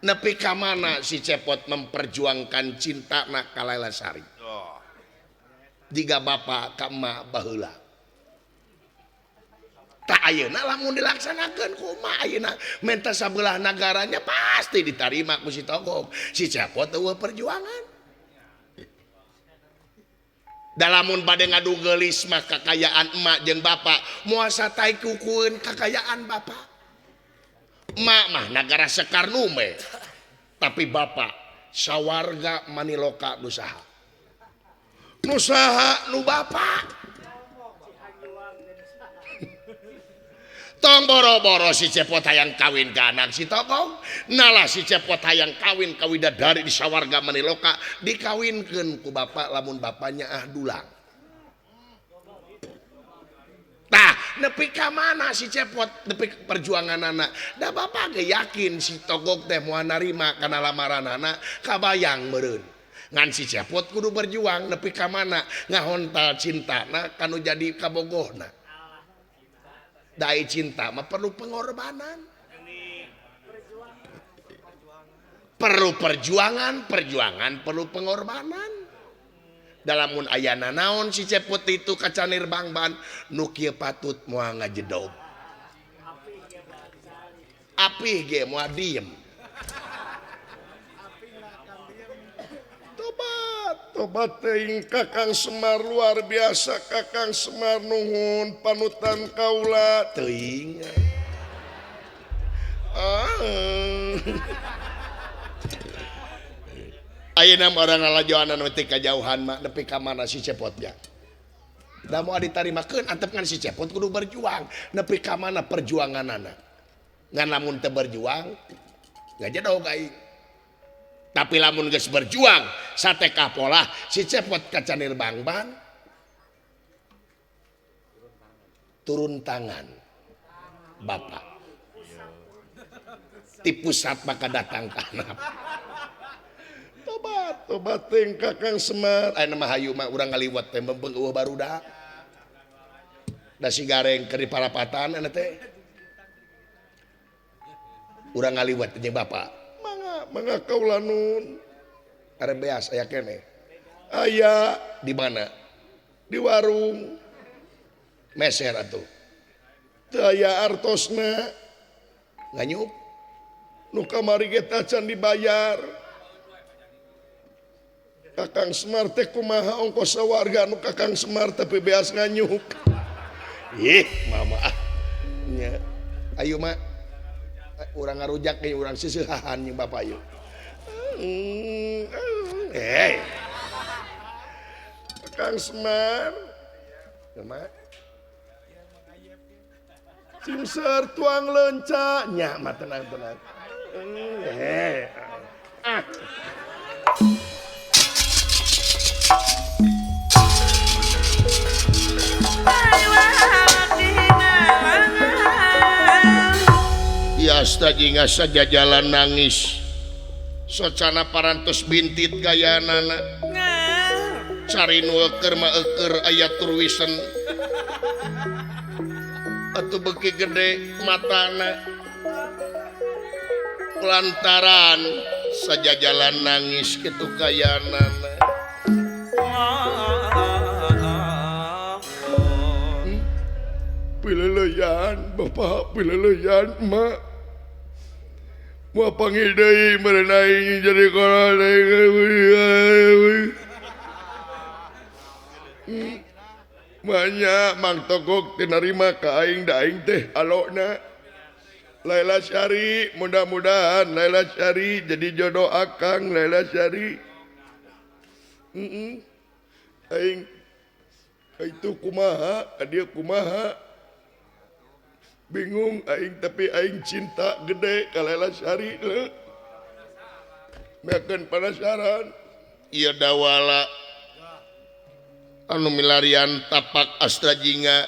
Nepi ka mana si Cepot memperjuangkan cintana ka Laila Sari. Jiga bapak ka emak baheula. Tak ayeuna lamun dilaksanakeun kumaha ayeuna menta sabelah nagaranya pasti ditarima ku si Togog. Si Cepot eueuh perjuangan. Da lamun bade ngadu geulis mah kakayaan emak jeung bapak moal satai kukueun kakayaan bapak. Emak mah nagara Sekar Nume. Tapi bapak sawarga Maniloka nu saha? Nu saha nu bapak. Tong boro-boro si Cepot hayang kawin ka anak si Togog, nalah si Cepot hayang kawin ka widadari di sawarga Maniloka dikawinkeun ku bapak lamun bapaknya ah dulang. Tah, nepi ka mana si Cepot nepi perjuanganana? Da bapak ge yakin si Togog teh moal narima kana lamaranana kabayang meureun. Ngan si Cepot kudu berjuang nepi ka mana ngahontal cintana kanu jadi kabogohna. Dai cinta mah perlu pengorbanan. Perlu perjuangan, perjuangan perlu pengorbanan. Dalamun ayana naon si Cepot itu kacanir bangban nu kieu patut moal ngajedob. Apih ge moal diem. Tobat, tobat teuing Kakang Semar luar biasa Kakang Semar nuhun panutan kaula teuing. Ayeuna mah urang lalajoanan we teh kajauhan mah nepi ka mana si Cepotnya. Da moal ditarimakeun antep ngan si Cepot kudu berjuang nepi ka mana perjuanganana. Ngan lamun teu berjuang ngajedog aing. Tapi lamun geus berjuang sate kapolah si Cepot ka Canir Bangban turun tangan bapak. Ti pusat maka datang ka handap. Tobat, tobat teuing Kakang Semar. Ayeuna mah hayu mah urang ngaliwat teh mempeng eueuh barudak. Da si Gareng keur di parapatan ana teh. Urang ngaliwat jeung bapak. Mangga, mangga kaula nun. Arek beas aya keneh. Aya di mana? Di warung. Meser atuh. Teu aya artosna. Nganyuk. Nu kamari ge tacan dibayar. Kakang Semar teh kumaha ongkos sawarga nu Kakang Semar tapi beas nganyuk. Ih, mama ah. Nya. Ayo mak. Urang ngarujak ge urang seseuhahan jeung bapak ieu. Eh. Kakang Semar. Mak. Simser tuang lenca nya mah tenang-tenang. Eh. Ah. Iasta jingga saja jalan nangis. Socana parantos bintit gayanana. Cari nu eukeur mah eukeur aya turwisen. Atuh beuki gede matana. Lantaran saja jalan nangis kitu gayanana. Pileleyan bapak, pileleyan emak. Mau panggil deui meureun aing jadi kolot. Banyak Mang Togok teu narima ka aing da aing teh alona. Laila Syari, mudah-mudahan Laila Syari jadi jodoh akang Laila Syari. Aing itu kumaha, dia kumaha. Bingung aing tapi aing cinta gede ka Laila Syari leuh. Meakeun penasaran. Ieu dawala anu milarian tapak Astra Jingga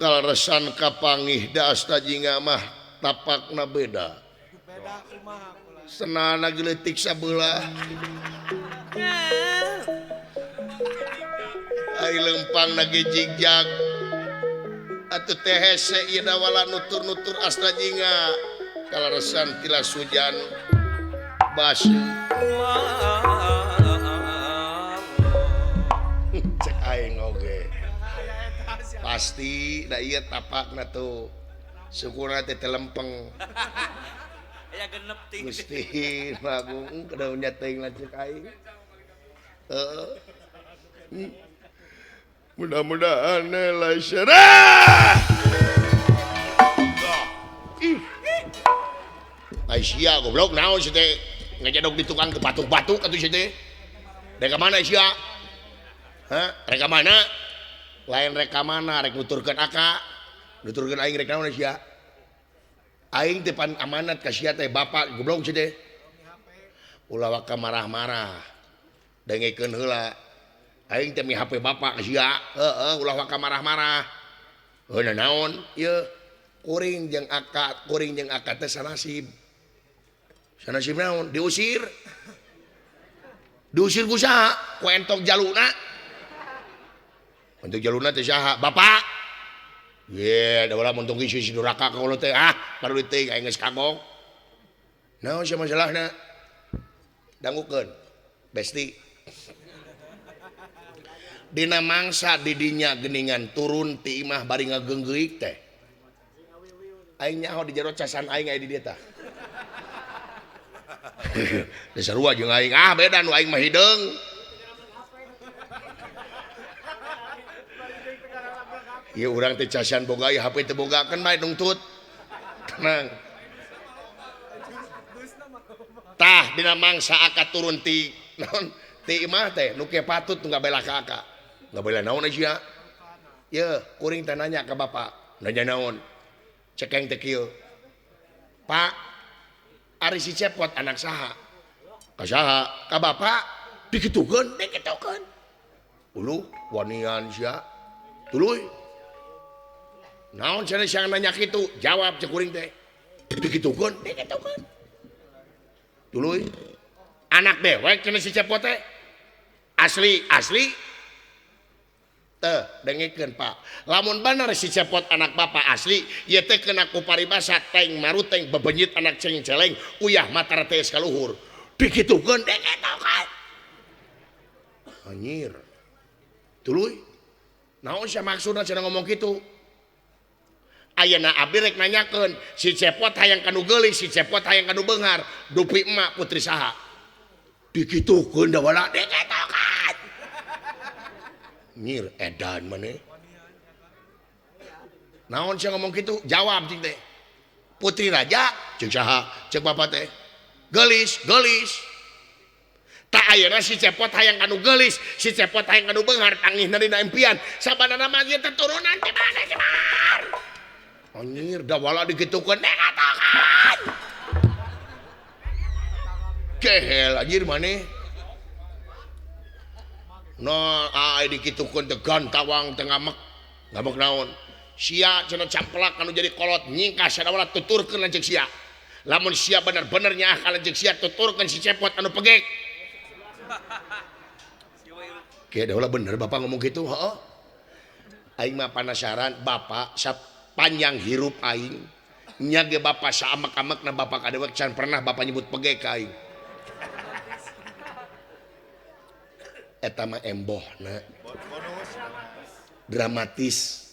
kaleresan kapangih da Astra Jingga mah tapakna beda. Senana geuletik sabelah. Ai lempangna ge jigjag. Atuh teh hese ieu dawala nutur-nutur Astra Jingga kaleresan tilas hujan basi. Cek aing oge. Pasti da ieu tapakna tuh. Sukuna teh lempeng. Aya genep ting. Gusti Agung kadaunya teuing lanceuk aing. Heeh. Mudah-mudahan Laila Syari. Ih. Aisyah goblok naon sih teh ngajedog di tukang ke batuk-batuk atuh sih teh. Rek ka mana Aisyah? Hah? Rek ka mana? Lain rek ka mana rek nuturkeun aka. Nuturkeun aing rek naon Aisyah? Aing teh pan amanat ka sia teh bapak goblok sih teh. Ulah waka marah-marah. Dengekeun heula. Aing teh mi HP bapak ka sia. Heeh, ulah waka marah-marah. Heuh naon? Ieu kuring jeung aka, kuring jeung aka teh sanasib. Sanasib naon? Diusir. Diusir ku saha? Ku entok jaluna. Entok jaluna teh saha? Bapak. Ye, da ulah mun tong si duraka ka teh. Ah, baru teuing aing geus kagok. Naon sia masalahna? Dangukeun. Besti. Dina mangsa didinya geningan turun ti imah bari ngageunggeuk teh. Aing nyaho di jero casan aing aya di dieu tah. Da sarua jeung aing. Ah beda nu aing mah hideung. Ieu urang teh casan boga ieu HP teh boga kan bae nungtut. Tenang. Tah dina mangsa aka turun ti naon ti imah teh nu kieu patut nu ngabela ka aka. Ngabela naon sia? Yeuh, kuring teh nanya ka bapak. Nanya naon? Cekeng teh kieu. Pak, ari si Cepot anak saha? Ka saha? Ka bapak. Dikitukeun, dikitukeun. Uluh, wanian sia. Tuluy. Naon cenah sia nanya kitu? Jawab cek kuring teh. Dikitukeun, dikitukeun. Tuluy. Anak dewek cenah si Cepot teh. Asli, asli. Teh, dengekeun Pak. Lamun bener si Cepot anak bapak asli, ieu teh kena ku paribasa teng maruteng bebenyit anak ceng celeng, uyah matara teh ka luhur. Dikitukeun, dikitukeun. Anjir. Tuluy. Naon sia maksudna cenah ngomong kitu? Ayeuna abdi rek nanyakeun, si Cepot hayang ka nu geulis, si Cepot hayang ka nu beunghar, dupi emak putri saha? Dikitukeun da wala dikitukeun. Nyir edan maneh. Naon sia ngomong kitu? Jawab cing teh. Putri raja ceuk saha? Ceuk bapak teh. Geulis, geulis. Tak ayeuna si Cepot hayang ka nu geulis, si Cepot hayang ka nu beunghar, tangihna dina impian. Sabanana mah ieu teh turunan ti mana Cemar? Anjir, da wala dikitukeun dikatukan. Kehel anjir maneh. No, ai dikitukeun teh gantawang teh ngamek. Ngamek naon? Sia cenah camplak anu jadi kolot nyingkah sadawala tuturkeun lanceuk sia. Lamun sia bener-bener nyaah ka lanceuk sia tuturkeun si Cepot anu pegek. Kieu da bener bapak ngomong kitu, heeh. Aing mah panasaran bapak panjang hirup aing nya ge bapak saamek-amekna bapak ka dewek can pernah bapak nyebut pegek ka aing. Eta mah embohna. Dramatis.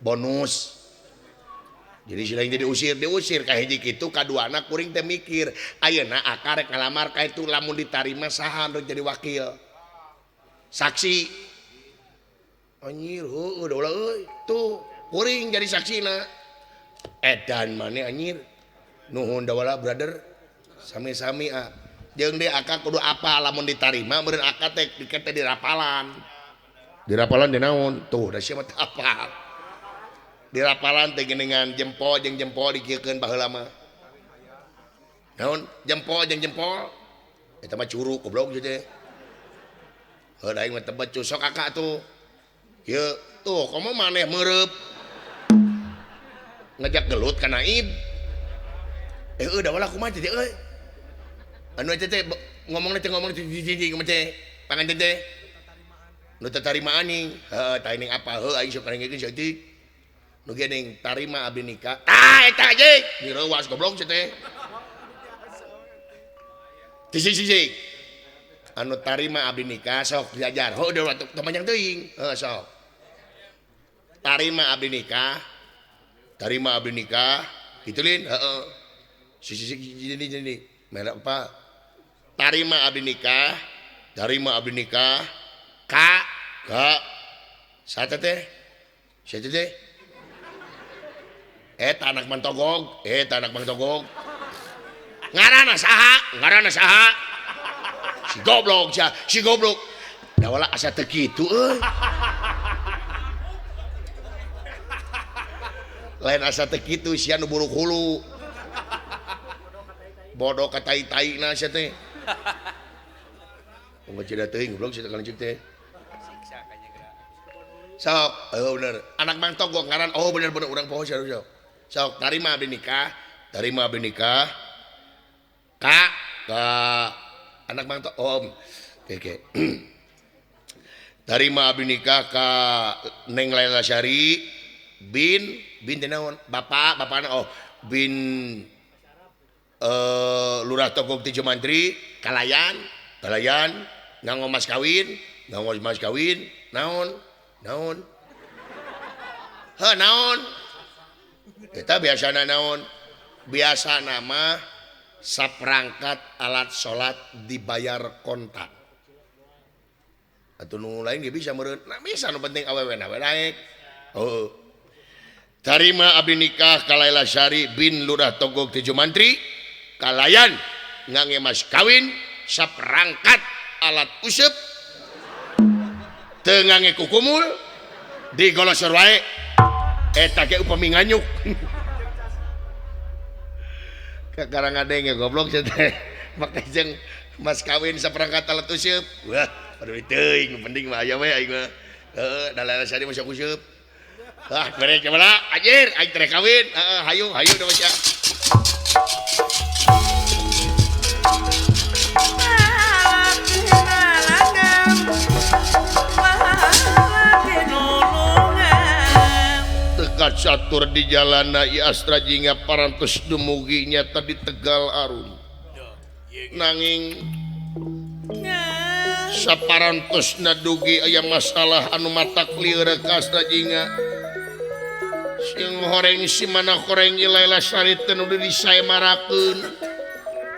Bonus. Jadi si lain teh diusir, diusir ka hiji kitu kaduana kuring teh mikir, ayeuna aka rek ngalamar ka itu lamun ditarima saha nu jadi wakil. Saksi. Anjir, heueuh da ulah euy. Tuh kuring jadi saksina. Edan maneh anjir. Nuhun dawala brother. Sami-sami ah. Jeung deui aka kudu apa lamun ditarima meureun aka teh dikete dirapalan. Dirapalan teh naon? Tuh da sia mah teu apal. Dirapalan teh geuningan jempol jeung jempol dikieukeun baheula mah. Naon? Jempol jeung jempol. Eta mah curug goblok ieu teh. Heuh da aing mah teu becus sok aka tuh. Ieu tuh komo maneh meureup. Ngajak gelut ka naib. Eueuh da wala kumaha teh euy. Anu eta teh ngomongna teh ngomong teh kumaha teh? Pangan teh. Nu tatarimaan ning. Heuh tah ning apa heuh aing sok ngarengekeun saeutik. Nu geuning tarima abdi nikah. Tah eta anjing direuwas goblok sia teh. Tisik-sisik. Anu tarima abdi nikah sok diajar. Heuh da teu panjang teuing. Heuh sok. Tarima abdi nikah. Tarima abdi nikah. Kitu lin heeh. Sisik jadi jadi merek apa? Tarima abdi nikah. Tarima abdi nikah. Ka ka saha teh? Saha teh? Eta anak Mantogog, eta anak Mantogog. Ngaranna saha? Ngaranna saha? Si goblok sia, si goblok. Da wala asa teu kitu euy. Lain asa teu kitu sia nu buruk hulu. Bodoh ka tai-taina sia teh. Unggal cida teuing goblok sia teh lanceuk teh. Sok, oh bener. Anak Mang Togog ngaran oh bener-bener urang poho sia sok. Sok tarima abdi nikah, tarima abdi nikah. Ka ka anak Mang Togog om. Oke, oke. Tarima abdi nikah ka Neng Laila Syari bin bin teh naon? Bapak, bapakna oh bin Lurah Togog Tejo Mantri, Kalayan, Kalayan nganggo mas kawin, nganggo mas kawin, naon? Naon? Heuh naon? Eta biasana naon? Biasana mah saperangkat alat salat dibayar kontak. Atuh nu lain ge bisa meureun. Nah bisa nu penting awewena we naek. Heuh. Tarima abdi nikah ka Laila Syari bin Lurah Togog Tejo Mantri, Kalayan Ngangge mas kawin saperangkat alat useup teu ngangge kukumul digolosor wae eta ge upami nganyuk. Kakara ngadenge goblok sia teh make jeung mas kawin saperangkat alat useup. Wah, aduh teuing penting mah aya we aing mah. Heeh, da lain sari mah sok useup. Ah, bere coba anjir aing teh kawin. Heeh, hayu hayu da sia. Tekat catur di jalana I Astra Jingga parantos dumugi nyata di Tegal Arum. Nanging saparantos nadugi aya masalah anu matak lieur ka Astra Jingga. Sing horeng si mana horeng Laila Sari teh nu disaemarakeun.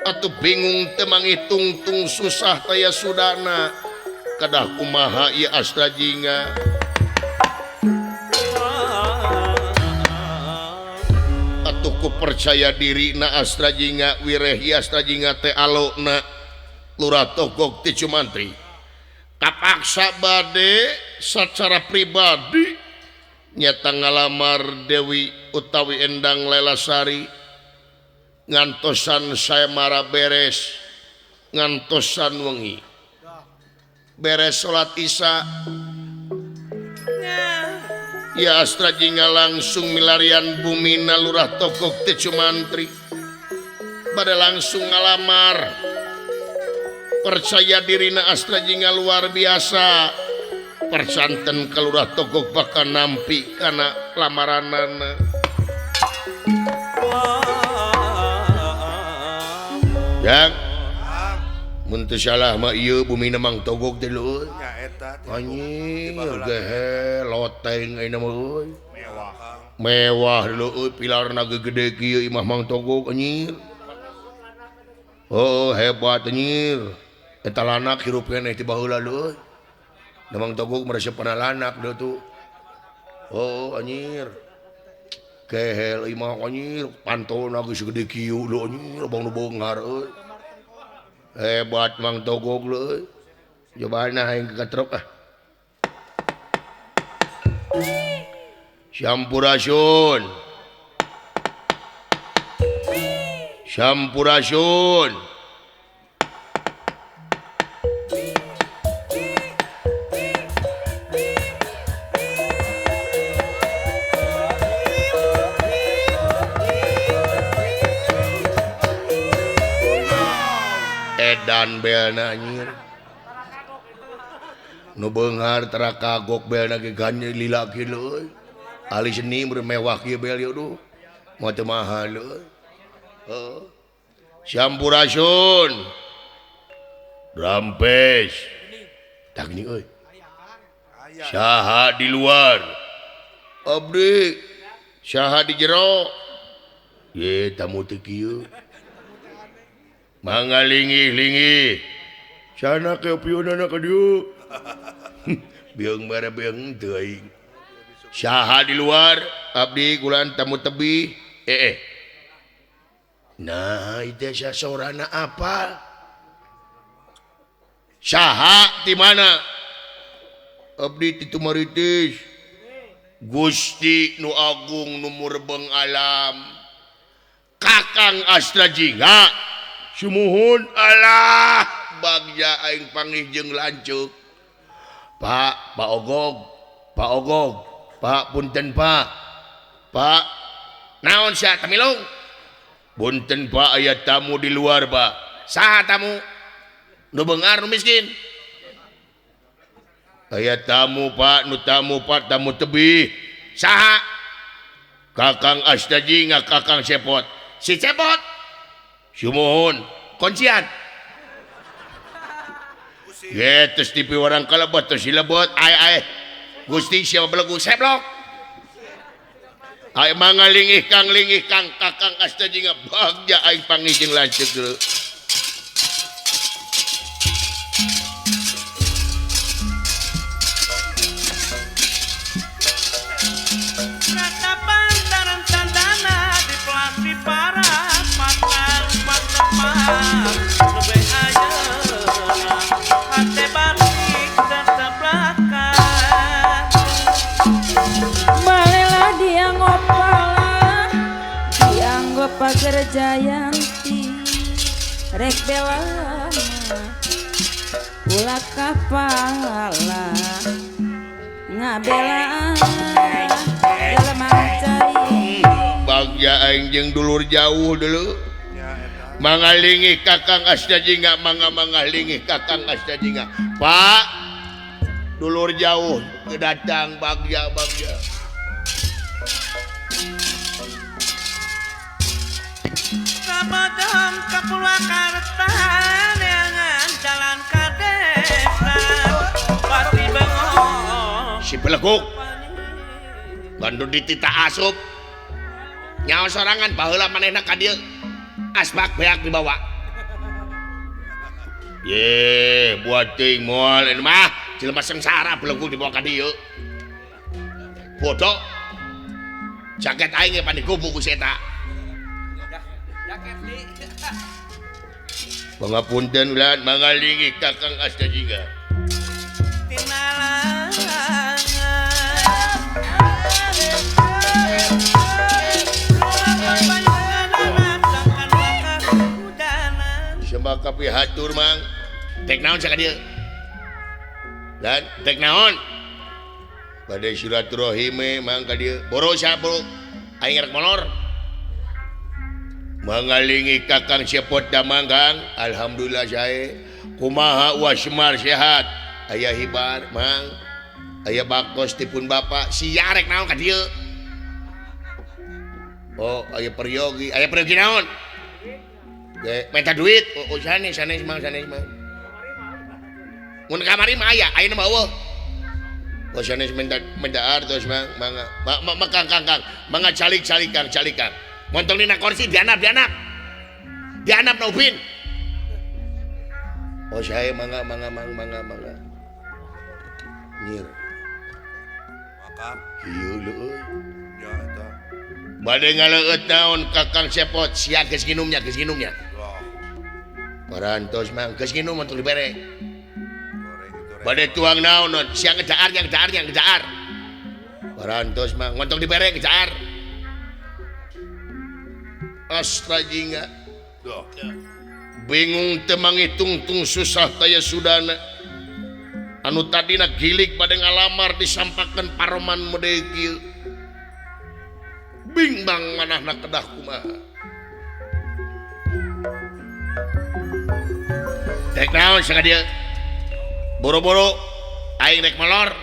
Atuh bingung teu mangitungtung susah taya sudana. Kedah kumaha ieu Astra Jingga. Atuh ku percaya diri na Astra Jingga wireh ieu Astra Jingga teh alona Lurah Togog ti Cumantri. Kapaksa bade sacara pribadi nyata ngalamar Dewi utawi Endang Laila Sari ngantosan saemara beres ngantosan wengi beres salat Isya ya Astra Jingga langsung milarian bumina Lurah Togog ti Cumantri bade langsung ngalamar. Percaya dirina Astra Jingga luar biasa persanten ka Lurah Togog bakal nampi kana lamaranana. Yang mun teu salah mah ieu bumina Mang Togog teh leuy. Nya eta anjing gehe loteng ayeuna mah euy. Mewah leuy pilarna gede kieu imah Mang Togog anjir. Oh hebat anjir. Eta lanak hirup keneh ti baheula leuy. Da Mang Togog meresep kana lanak deu tuh. Oh anjir. Kehel imah anjir pantona geus gede kieu leuy anjir bang nu beunghar euy. Hebat Mang Togog leuy. Cobaan aing katrok ah. Sampurasun. Sampurasun. Edan belna anjir. Nu beunghar tara kagok belna ge ganye lila kieu leuy. Ahli seni mewah kieu bel ieu duh. Moal teu mahal leuy. Heeh. Sampurasun. Rampes. Tah gini euy. Saha di luar? Abdi. Saha di jero? Ye tamu teu kieu. Mangga lingih-lingih. Sana ke pieunana ka dieu. Beung bare beung teu aing. Saha di luar? Abdi kulan tamu tebih. Nah, itu sasorana apa? Saha di mana? Abdi ti Tumaritis. Gusti nu agung nu murbeng alam. Kakang Astra Jingga. Sumuhun Allah bagja aing panggih jeung lanceuk. Pak, Pak Ogog, Pak Ogog, Pak punten Pak. Pak, naon sia tamilung? Punten Pak aya tamu di luar Pak. Saha tamu? Nu beunghar nu miskin. Aya tamu Pak, nu tamu Pak, tamu tebih. Saha? Kakang Astra Jingga, Kakang Cepot. Si Cepot. Sumuhun, kuncian. Ye, terus tipi orang kalebot, terus dilebot, ay ay. Gusti siapa belegu seblok. Ay mangga lingih kang Kakang Astra Jingga bagja aing panggih jeung lanceuk deui. Rata pantaran tandana di pelatih para patang patang. Pager Jayanti rek bela ulah kapala ngabela jelema cai bagja aing jeung dulur jauh dulu mangalingi Kakang Astajingga mangga mangalingi Kakang Astajingga Pak dulur jauh kedatang bagja bagja Kabodong ka Purwakarta neangan jalan ka desa pati bengong si beleguk bandung ditita asup nyawa sorangan baheula manehna ka dieu asbak beak dibawa ye buat teuing moal ini mah jelema sengsara beleguk dibawa ka dieu bodoh jaket aing ge pan digubuk ku si eta jaket li pangapunten ulah mangalingi Kakang Astajingga tinalangan sembah kapihatur mang tek naon sia ka dieu dan tek naon bade silaturahim mang ka dieu boro sia boro aing rek molor mangalingi Kakang Cepot damang Kang alhamdulillah sae kumaha Uwa Semar sehat aya hibar mang aya baktos tipun bapak sia rek naon ka dieu oh aya peryogi naon ge minta duit oh sanes sanes mang sanes mang mun kamari mah aya ayeuna mah eueuh oh sanes minta artos mang mangga Kang Kang Kang mangga calik calik Kang calik Kang montong dina kursi dianap dianap dianap na upin oh saya mangga mangga mang mangga mangga nyir makan ieu leueuy ya eta bade ngaleueut naon Kakang Cepot sia geus nginumnya parantos mang geus nginum untuk dibere bade tuang naon sia ngedaar yang ngedaar yang ngedaar parantos mang montong dibere ngedaar Astajingga bingung teu mangitungtung susah taya sudana anu tadina gilig bade ngalamar disampakeun paroman mode kieu bingbang manahna kedah kumaha rek naon sia ka dieu boro-boro aing rek molor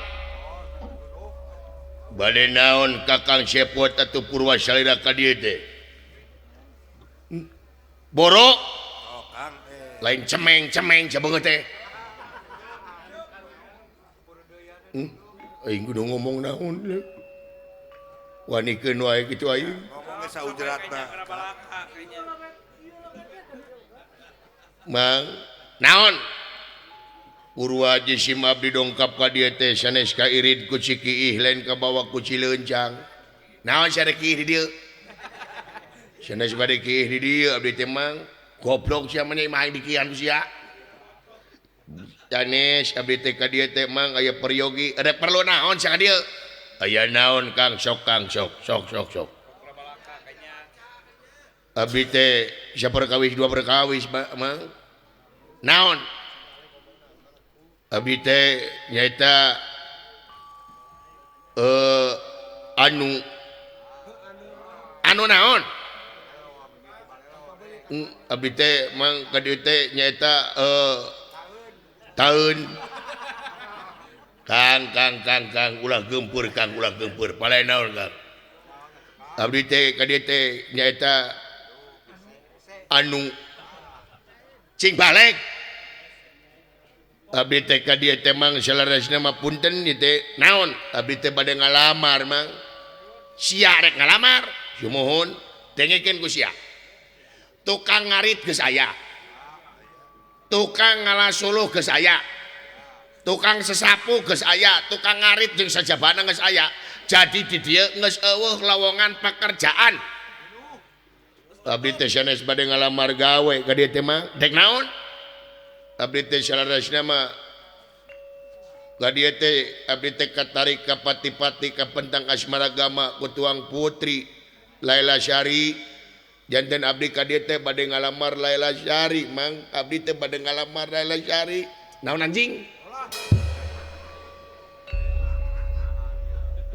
bade naon Kakang Cepot atuh Purwa salira ka dieu teh boro oh, Kang lain cemeng-cemeng sabeungeuh teh aing kudu ngomong naon leuh wanikeun wae kitu aing ngomongnya saujratna mang naon Purwa jisim abdi dongkap ka dieu teh sanes ka irid ku Cikiih lain kabawa ku Cileuncang naon sia rek kiih di dieu sanes bade kiih di dieu abdi teh mang goblok sia mah imah aing dikihan ku sia sanes abdi teh ka dieu teh mang aya peryogi ada perlu naon sia ka dieu aya naon Kang sok Kang sok sok sok sok abdi teh saperkawis dua perkawis mang naon abdi teh nyaeta anu anu naon abdi teh mang ka dieu teh nyaeta taun Kang Kang Kang Kang ulah geumpeur Kang ulah geumpeur palai naon Kang abdi teh ka dieu teh nyaeta anu cing balik abdi teh ka dieu teh mang salarasna mah punten ieu teh naon abdi teh bade ngalamar mang sia rek ngalamar sumuhun dengekeun ku sia tukang ngarit geus aya tukang ngalasuluh geus aya tukang sesapu geus aya tukang ngarit jeung sajabana geus aya jadi di dieu geus eueuh lowongan pekerjaan abdi teh sanes bade ngalamar gawe ka dieu teh mah dek naon abdi teh salarasna mah ka dieu teh abdi teh katarik ka pati-pati ka pentang asmaragama ku tuang putri Laila Syari Janten abdi ka dieu teh bade ngalamar Laila Syari Mang, abdi teh bade ngalamar Laila Syari. Naon anjing?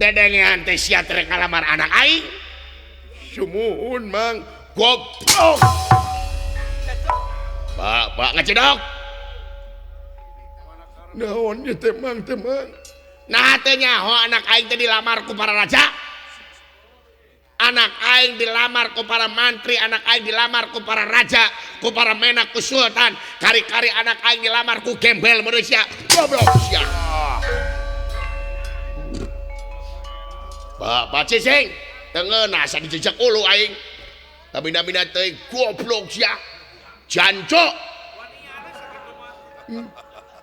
Dedengean teh sia teh ngalamar anak aing. Sumuhun Mang. Goblok. Pak, ngecedok. Naon ieu teh Mang teh Mang? Nah teh nyaho anak aing teh dilamar ku para raja. Anak aing dilamar ku para mantri, anak aing dilamar ku para raja, ku para menak, ku sultan. Kari-kari anak aing dilamar ku gembel manusia. Goblok sia. Bapak cicing, tengeuna asa dijejak ulu aing. Tabina-bina teuing goblok sia. Jancuk.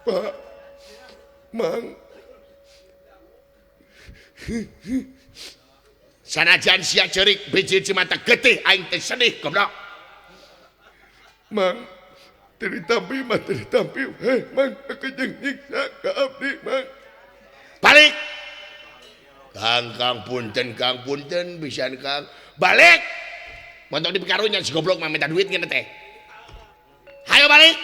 Pak Mang. Sanajan sia ceurik biji mata getih aing teh sedih goblok. Mang, teu ditampi mah teu ditampi. Heh, Mang, kekejeung nyiksa ka abdi, Mang. Balik. Kang, Kang punten pisan Kang. Balik. Montok di pikarunya si goblok mah minta duit ngeun teh. Hayo balik.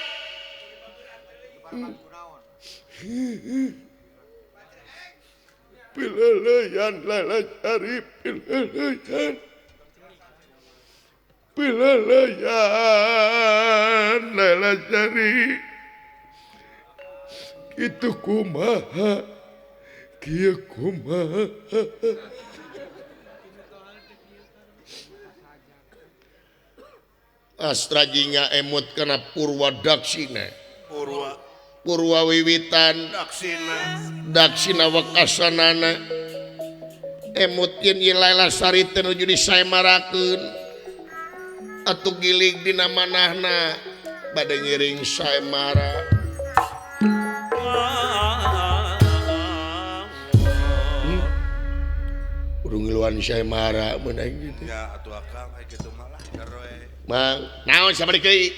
Pileleyan Laila Syari, pileleyan. Pileleyan Laila Syari. Kitu kumaha, kieu kumaha. Astra jingga emut kana Purwa Daksina. Purwa wiwitan Daksina wekasanana emut yen ieu Laila Sari teh nuju disaemarakeun atuh gilig dina manahna bade ngiring saemara. Urung ngiluan saemara mun aing kitu. Ya atuh akang aya kitu mah lah daroe. Mang, naon sabari deui?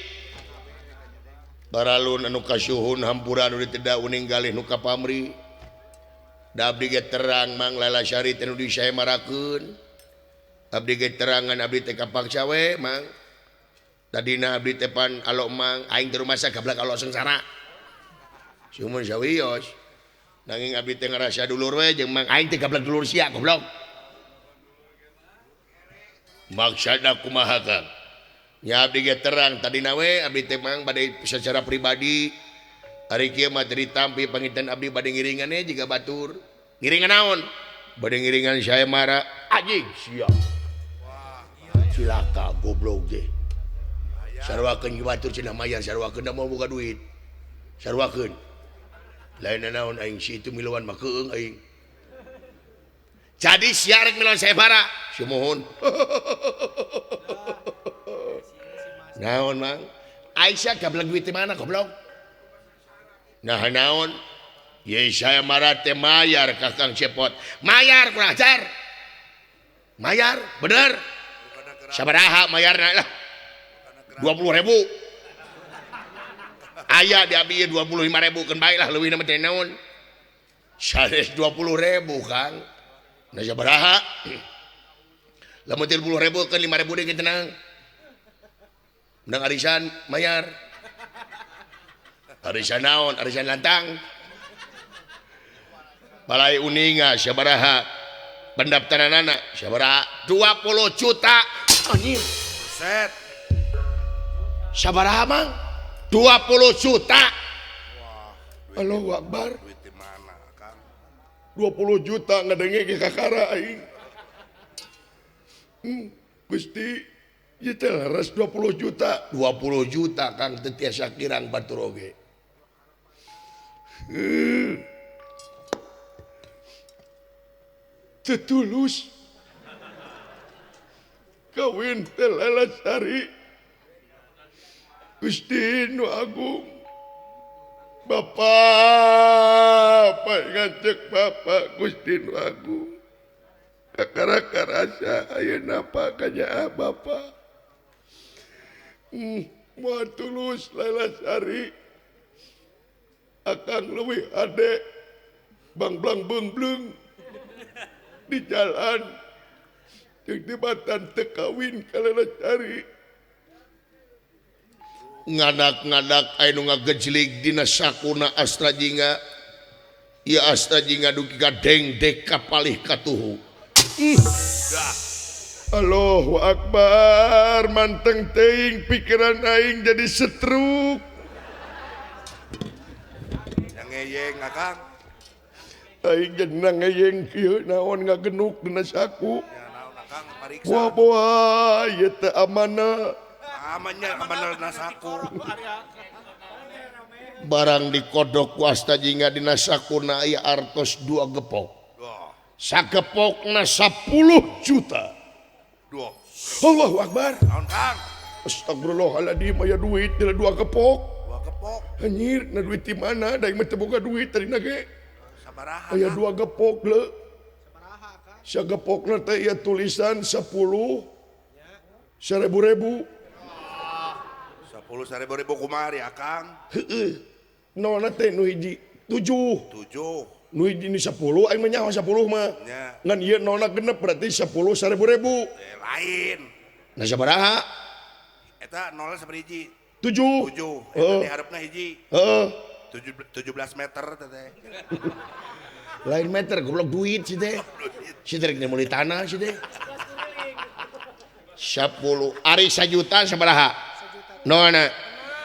Baralun anu kasuhun hampura anu tidak uning galih nu kapamri. Da abdi ge terang Mang Laila Syari teh nu disaemarakeun. Abdi ge terangan abdi teh kapaksa we Mang. Tadina abdi teh pan alok Mang aing teh rumasa gablak alok sengsara. Sumuhun sawios. Nanging abdi teh ngarasa dulur we jeung Mang aing teh gablak dulur sia goblok. Maksudna kumaha Kang? Nya abdi ge terang tadina we abdi teh Mang bade secara pribadi ari kieu mah teu ditampi panginten abdi bade ngiringan we jiga batur. Ngiringan naon? Bade ngiringan saemara anjing sia. Cilaka goblok teh. Sarwakeun ka batur cenah mayar sarwakeun da moal boga duit. Sarwakeun. Lain naon aing si itu miluan mah keung aing. Jadi sia rek miluan saemara. Sumuhun. Naon Mang? Aisyah gablek duit di mana goblok? Nah naon? Ye saya marah teh mayar ka Kang Cepot. Mayar kurang ajar. Mayar bener. Sabaraha mayarna lah? 20.000. Aya di abi 25.000 keun bae lah leuwihna mah teh naon? Sanes 20.000 Kang. Nah sabaraha? Lamun 30.000 keun 5.000 deui tenang. Menang arisan mayar. Arisan naon? Arisan lantang. Balai uninga sabaraha pendaftaranana sabaraha 20 juta. Anjing. Set. Sabaraha Mang? 20 juta. Wah, Allahu Akbar. Duit di mana, Kang? 20 juta ngadenge ke kakara aing. Gusti ieu teh leres 20 juta. 20 juta Kang teu tiasa kirang batur oge. Teu tulus. Kawin teh Laila Syari. Gusti nu agung. Bapak, ngacek Bapak Gusti nu agung. Kakara karasa ayeuna Pak kanyaah Bapak. Moal tulus Laila Syari. Akang leuwih hade bangblang beungblung di jalan. Ceuk tibatan teu kawin ka Lela Cari. Ngadak-ngadak aya nu ngagejlig dina sakuna Astra Jingga. Ieu Astra Jingga dugi ka dengdek ka palih katuhu. Allahu Akbar, manteng teuing pikiran aing jadi setruk. Yang ngeyeng Akang. Aing jadi ngeyeng kieu naon ngagenuk dina saku. Ya naon Akang pariksa. Wah boa ieu teh amanah. Amannya amanah dina saku. Barang dikodok ku Asta Jingga dina sakuna aya artos 2 gepok. Sagepokna 10 juta. Dua. Allahu Akbar. Naon Kang? Astagfirullahaladzim aya duit dina 2 gepok. 2 gepok. Anjir, na duit di mana? Da mah teu boga duit tadina ge. Sabaraha? Aya 2 gepok leu. Sabaraha Kang? Sagepokna teh ieu tulisan 10 seribu-ribu. 10 seribu-ribu kumaha Akang? Heeh. Nolna teh nu hiji 7. 7. Nu hiji nu 10 aing mah nyaho 10 mah. Nya. Ngan ieu nolna genep berarti 10 seribu-ribu. Lain. Nah sabaraha? Eta nolna sabaraha hiji? 7. 7. Eta diharepna hiji. Heeh. 17 meter teh. Lain meter goblok duit sih teh. Si teh rek meuli tanah si teh. 10 ari sajuta sabaraha? Nolna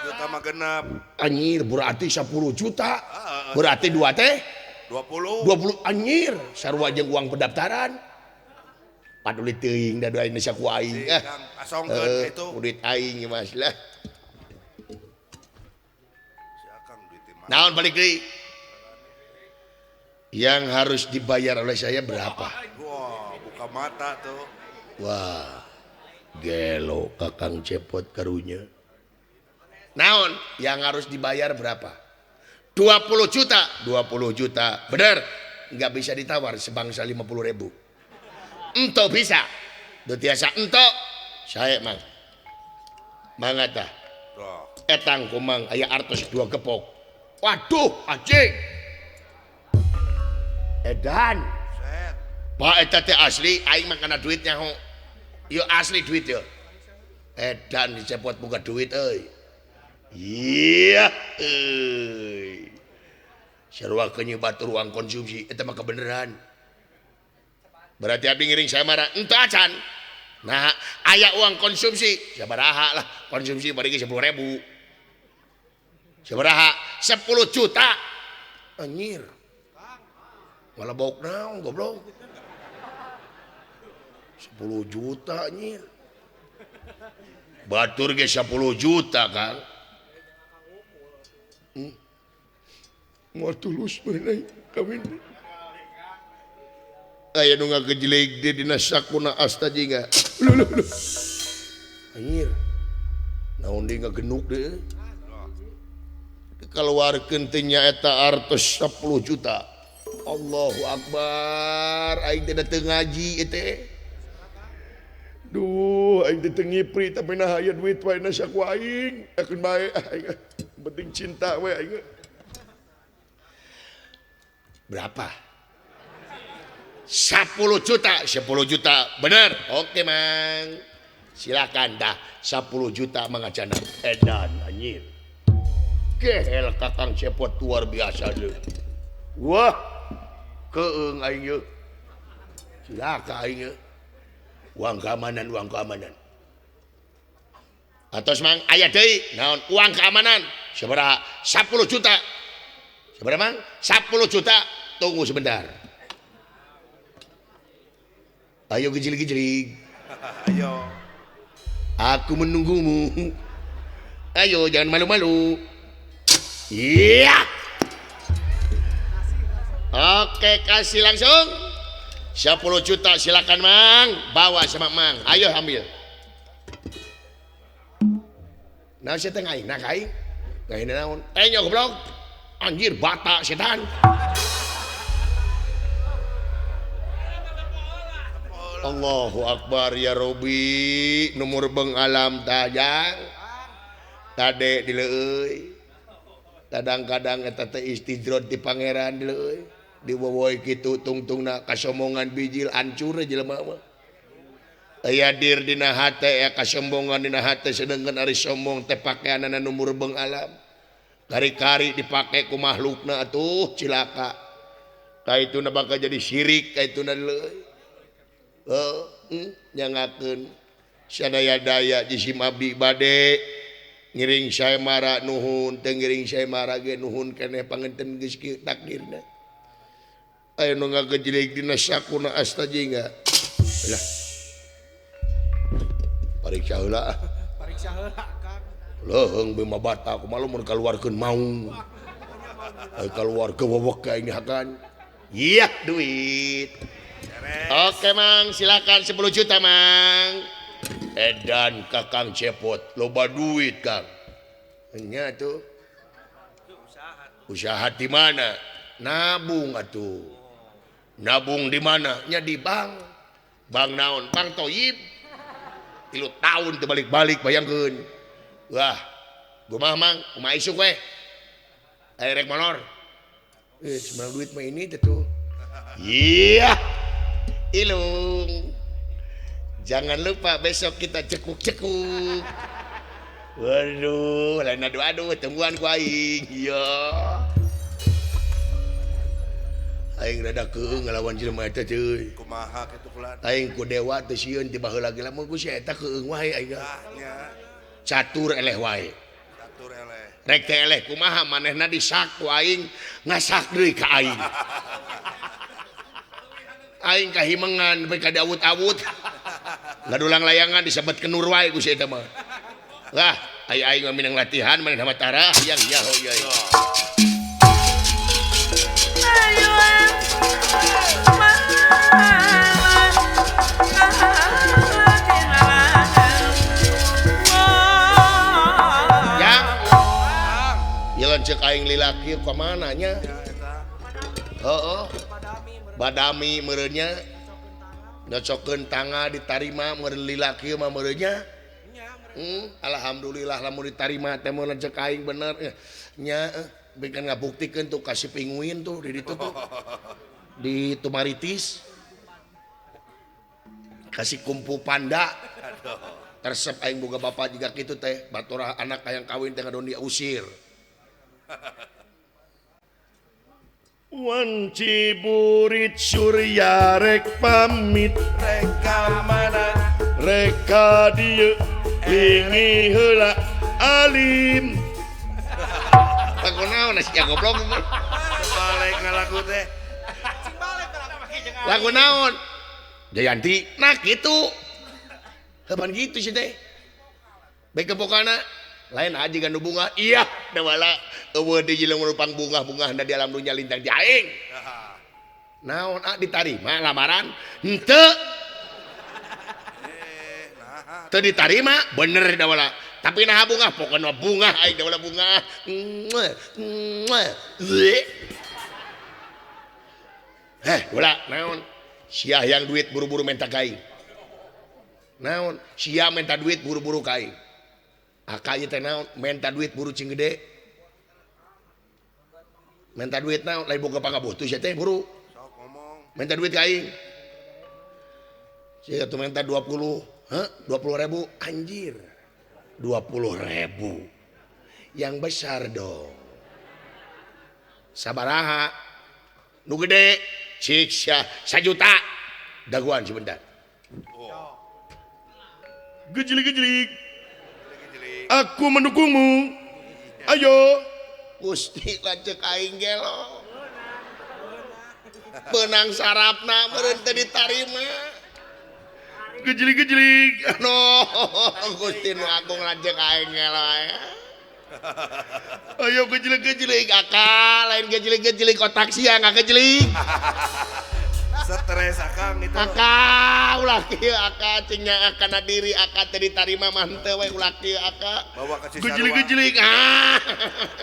juta mah genep. Anjir berarti 10 juta. Berarti 2 teh 20. 20 anjir sarua jeung uang pendaftaran. Paduli teuing da doa Indonesia ku aing. Kang asongkeun itu. Duit aing Mas lah. Si Akang duit di mana? Naon balik deui? Yang harus dibayar oleh saya berapa? Wah, buka mata tuh. Wah. Gelo Kakang Cepot karunya. Naon yang harus dibayar berapa? 20 juta. 20 juta. Bener. Nggak bisa ditawar sebangsa 50.000. Ento bisa. Duh tiasa ento. Saya mang. Mangga tah. Etang kumang aya artos 2 gepok. Waduh, anjing. Edan. Pak eta teh asli aing mah kana duitnya ho. Ieu asli duit ya. Edan dicepot boga duit euy. Iya euy. Sarua keunyeun batur uang konsumsi eta mah kebeneran. Berarti abdi ngiring samara henteu acan. Nah, aya uang konsumsi sabaraha lah konsumsi bari ge 10.000. Sabaraha? 10 juta. Anjir. Malebok naon goblok. 10 juta anjir. Batur ge 10 juta, Kang. Mau tulus beunai kawin. Aya nu ngagejleg di dina sakuna Asta Jingga. Lho lho lho. Anjir. Naon deui ngagenuk deui. Dikaluarkeun teh nyaeta artos 10 juta. Allahu Akbar, aing teh teu ngaji ieu teh. Duh, aing teh teu ngipri tapi nah aya duit wae na saku aing. Akeun bae aing. Penting cinta we aing. Berapa? 10 juta, 10 juta. Bener. Oke, Mang. Silakan dah 10 juta mangacana. Edan anjir. Gehel Kakang Cepot luar biasa deui. Wah. Keung aing ieu. Cilaka aing ieu. Uang keamanan, uang keamanan. Atos Mang aya deui naon uang keamanan sabaraha? 10 juta. Sabaraha Mang? 10 juta. Tunggu sebentar. Ayo gejlig-gejlig. Ayo. Aku menunggumu. Ayo jangan malu-malu. Iya. Oke, kasih langsung. 10 juta silakan Mang, bawa sama Mang. Ayo ambil. Nah, saya teh ngaing, nah kaing. Ngaing naon? Enyo goblok. Anjir bata setan. Allahu Akbar ya Robi, numur beng alam tajang. Tade dileuy. Kadang-kadang eta teh istidrod di pangeran dileuy. Diwowoy kitu tungtungna kasomongan bijil hancur jelema mah. Aya dir dina hate aya kasombongan dina hate sedengkeun ari sombong teh pakeanana nu murbeng alam. Kari-kari dipake ku makhlukna atuh cilaka. Ka ituna bakal jadi syirik ka ituna leuy. Heuh, nyangakeun sadaya-daya jisim abdi bade ngiring saya mara nuhun teu ngiring saya mara ge nuhun keneh pangenten geus kieu takdirna. Aya nu ngagejelik dina sakuna asta jingga. Lah. Pariksa heula. Pariksa heula Kang. Leuheung bima bata kumaha mun kaluarkeun maung. Aya kaluarkeun wewek ka aing hakan. Iya duit. Oke Mang, silakan 10 juta Mang. Edan Kakang Cepot, loba duit Kang. Nya tuh. Usaha di mana? Nabung atuh. Nabung di mana? Nya di bank. Bank naon? Bank Toyib. 3 tahun teu balik-balik bayangkeun. Wah, kumaha Mang? Kumaha isuk we? Aya rek molor. Sebenarnya duit mah ini teh tuh. Iya. Ilung. Jangan lupa besok kita cekuk-cekuk. Waduh, lain adu-adu tungguan ku aing. Iya. Aing rada keung ngalawan jelema eta teuy. Kumaha kitu kulan? Aing ku dewa teu sieun ti baheula ge lamun ku si eta keung wae aing. Tah nya. Catur eleh wae. Catur eleh. Rek teh eleh kumaha manehna disak ku aing ngasak deui ka aing. Aing kahimengan bae ka diawut-awut. Ngadulang layangan disebut kenur wae ku si eta mah. Lah, aya aing mah minang latihan manehna mah tarah yang nyaho ieu. Ya. Jalan cek aing lilaki ka mana nya? Heeh. Badami meureunnya nyocokeun tangga ditarima meureun lilaki mah meureunnya. Alhamdulillah lamun ditarima teh mun cek aing bener nya bikin ngabuktikeun tuh kasih pinguin tuh di ditu tuh. Di Tumaritis. Kasih kumpu panda. Tersep aing boga bapak jiga kitu teh baturah anak hayang kawin teh ngadon diusir. Wanci burit surya rek pamit rek ka mana rek ka dieu lingi heula alim. Lagu naon sia goblok. Balik ngalagu teh. Lagu naon? Jayanti. Nah kitu. Kapan gitu sih teh? Baik kepokana lain aja gandu bunga. Iya, dewala eueuh di jeleng rupang bunga-bunga di alam dunya lintang di aing. Naon ah ditarima lamaran? Henteu. Teu ditarima bener dewala. Tapi nah bunga pokona bunga aing dewala bunga. Heh, wala naon? Sia yang duit buru-buru minta ka aing. Naon? Sia minta duit buru-buru ka aing. Aka ieu teh naon? Minta duit buru cing gede. Minta duit naon? Lain boga pangabutuh sia teh buru. Sok ngomong. Minta duit ka aing. Sia tuh minta 20, hah? 20.000 anjir. 20.000. Yang besar dong. Sabaraha? Nu gede cik sia 1 juta. Daguan sebentar. Oh. Gejlik-gejlik. Aku mendukungmu. Ayo. Gusti lanceuk aing gelo. Benang sarapna meureun teu ditarima. Gejlik-gejlik. No, Gusti nu agung lanceuk aing gelo. Ayo gejlik-gejlik akal, lain gejlik-gejlik otak sia ngagejlik. Stres akang itu. Aka ulah kieu aka cing nya akana diri aka teu ditarima mah henteu we ulah kieu aka. Bawa ka Cisarua. Gejlik-gejlik ah.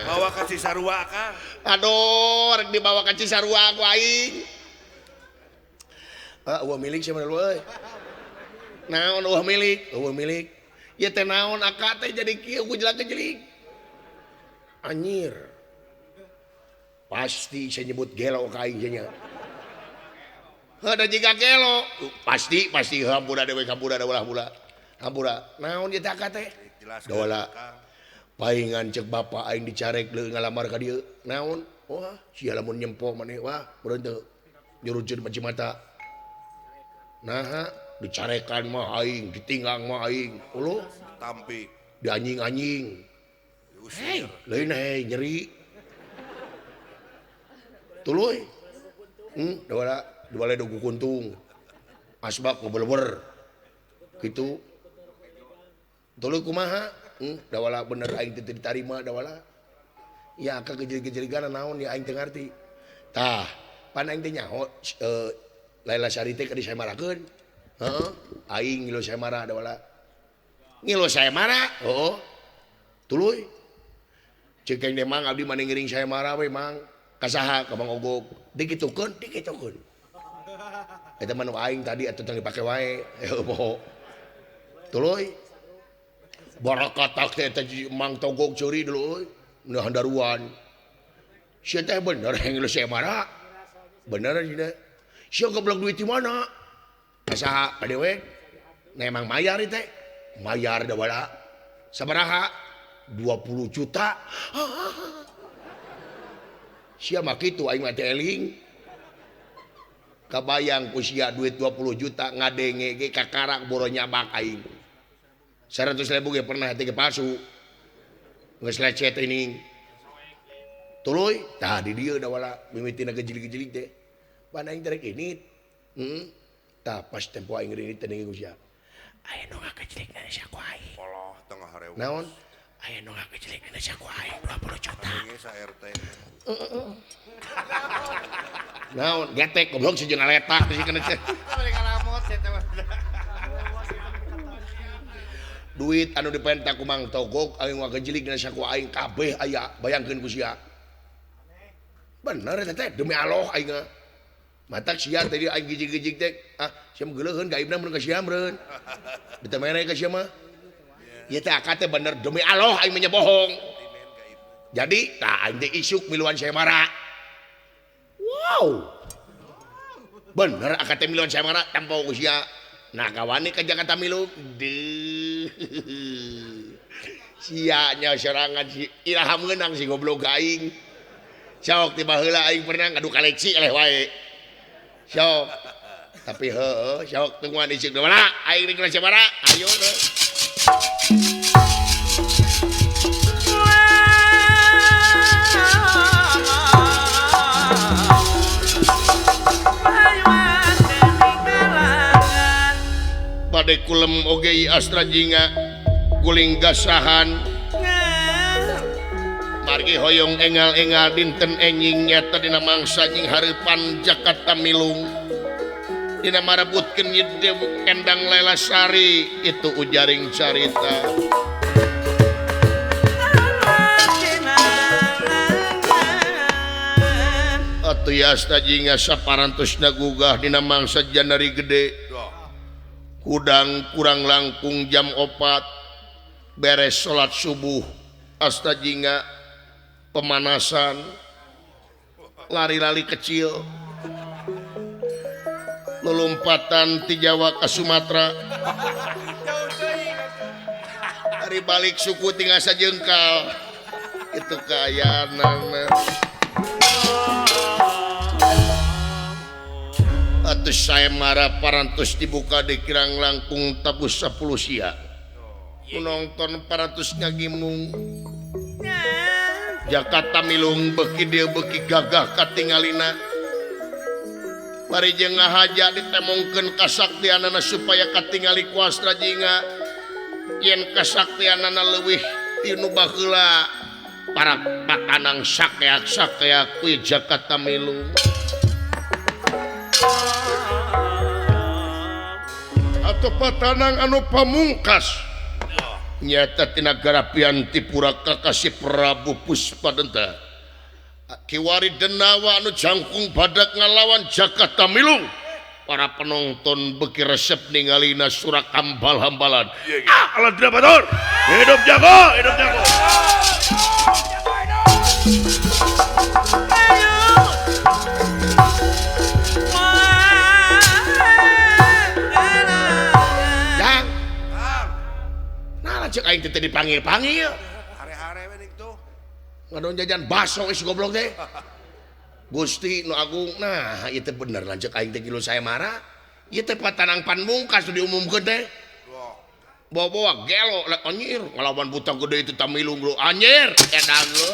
Bawa ka Cisarua akang. Aduh, rek dibawa ka Cisarua ku aing. Ah, eueuh milik sia mah euy. Naon eueuh milik? Eueuh milik. Ieu teh naon aka teh jadi kieu gejlik-gejlik. Anjir. Pasti saya nyebut gelo ka aing nya. Heuh da jiga gelo. Pasti pasti hampura dewe hampura da ulah mula. Hampura. Naon ieu teh akak teh? Dola. Paingan cek bapak aing dicarek leuh ngalamar ka dieu. Naon? Wah, sia lamun nyempo maneh wah, beureun teu. Nyurujeun mata. Naha dicarekan mah aing, ditinggang mah aing. Uluh tampi di anjing-anjing. Hei, lain hei nyeri. Tuluy. Dawala dawala dogu kuntung. Asbak ngebeleber. Gitu. Tuluy kumaha? Dawala bener aing teu ditarima dawala. Ya akak gejelig-gejeligan naon ya aing teu ngarti. Tah, pan aing teh nyaho Laila Sari teh ka disamarakeun. Heeh, aing ngilu samara dawala. Ngilu samara? Heeh. Tuluy. Ceuk aing teh mang abdi mah ngiring samara we mang. Ka saha? Ka Mang Ogog. Dikitukeun, dikitukeun. Eta mah nu aing tadi atuh tong dipake wae. Heuh poho. Tuluy. Barakatak teh eta Mang Togog ceuri dulu euy. Nu handaruan. Sia teh bener ngilu samara. Bener sia. Sia goblok duit di mana? Ka saha? Ka dewek. Nah emang mayar teh. Mayar dawala. Sabaraha? 20 juta. Sia mah kitu aing mah teh eling. Kabayang ku sia duit 20 juta ngadenge ge kakarak boro nyabak aing. 100.000 ge pernah teh palsu. Geus lecet ini. Tuluy tah di dieu dawala mimitina gejilig-gejilig teh. Pan aing terek ini. Heeh. Tah pas tempo aing rinit teh ku sia. Aya nu ngagejiligna sia ku aing. Poloh tengah hareus. Naon? Aya nu ngagejiligna sia ku aing 20 juta. Kadenge sa RT. Heeh. Naon getek goblok si jeung ngaletak si kana teh. Duit anu dipenta ku Mang Togog aing ngagejiligna sia ku aing kabeh aya bayangkeun ku sia. Bener eta teh demi Allah aing. Matak sia tadi aing gijig-gijig teh ah sia geuleuheun gaibna mun ka sia meureun. Beta mere ka sia mah. Ieu teh akak teh bener demi Allah aing mah bohong. Jadi tah aing teh isuk miluan samara. Wow. Bener akak teh miluan samara tempo ku sia. Nah kawani ka Jakarta milu deuh. Sia nya sorangan si iraha meunang si goblok aing. Sok tiba heula aing pernah ngadu kaleksi eleh wae. Sok. Tapi heueuh sok tungguan isuk mana aing rek samara ayo deh. Bade kulem oge Astra Jingga guling gasahan margi hoyong engal-engal dinten enjing nyata dina mangsa nying hareupan Jakarta milung dina marebutkeun nyi Endang Laila Sari itu ujaring carita. Atuh Astra Jingga saparantosna gugah dina mangsa Janari gede kudang kurang langkung jam 4 beres salat subuh Asta Jingga pemanasan lari-lari kecil lelompatan ti Jawa ka Sumatera dari balik suku tinggal sajengkal itu kaayaanana. Atuh saya marah parantos dibuka di kirang langkung tabus 10 sia penonton parantos ngagimung Jakarta milung beki dia beki gagah katingalina bari jeung ngahaja ditemongkeun kasaktianana supaya katingali ku Astra Jingga yen kasaktianana leuwih ti nu baheula para patanang sakeak-sakeak kuy Jakarta milung. Atau patanang anu pamungkas nyata tina garapian tipura kakasih Prabu Puspadenta kiwari denawa anu jangkung badak ngalawan Jakarta milung para penonton beki resep ningalina surak hambal-hambalan. Ah alah tidak batur hidup jago hidup jago. Lanceuk aing teh teu dipanggil-panggil. Hare-hare we nih tuh. Ngadon jajan baso geus goblok teh. Gusti nu agung, nah ieu teh bener lanceuk aing teh ngilu sayembara. Ieu teh patanang panmungkas nu diumumkeun teh. Bawa-bawa gelo anjir ngelawan buta gede itu tamilung lu anjir edan lu.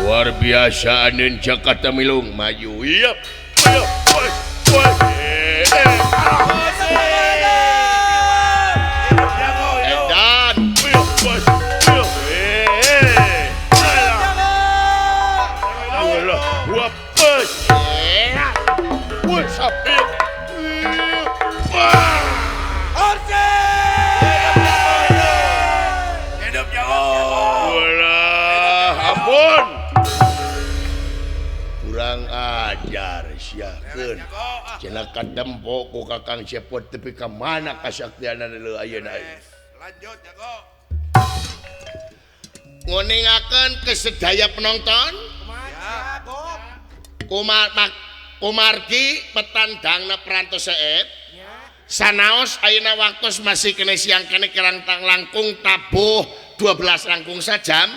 Luar biasa aneun Jakarta Milung maju. Iya. Edan. Hidup jago. Ampun. Kurang ajar siakeun. Cenah kadempo ku Kakang Cepot tepi ka mana kasaktianana leuh ayeuna. Lanjut jago. Nguningakeun ke sedaya penonton. Kumargi petandangna perantos seep. Sanaos ayeuna waktos masih kene siang kene kirang tang langkung tabuh 12 langkung sajam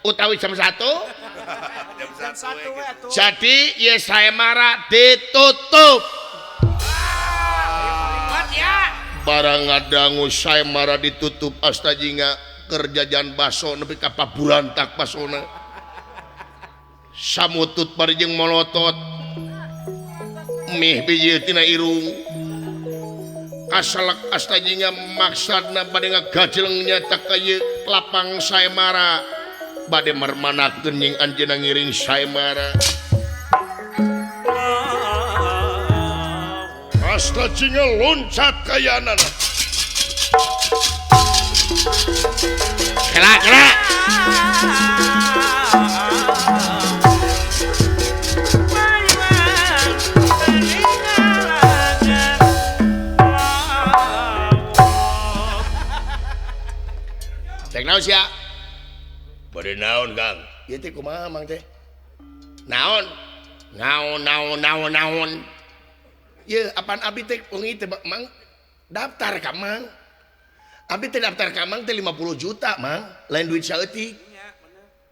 utawi jam 1. Jam 1 Jadi ye sayembara ditutup. Barang ngadangu sayembara ditutup asta jingga keur jajan baso nepi ka paburantak basona. Samutut bari jeung molotot. Mih biji tina irung. Kasalak asta jingga maksadna bade ngagajeleng nyata ka ieu lapang sayembara. Bade mermanakeun nying anjeunna ngiring sayembara. Asta jingga loncat kayanana. Kela kela. Cek naon sia? Bade naon Kang? Ieu teh kumaha Mang teh? Naon? Naon naon naon naon. Ieu apaan abdi teh wengi teh Mang daftar ka Mang. Abdi teh daftar ka Mang teh 50 juta Mang, lain duit saeutik.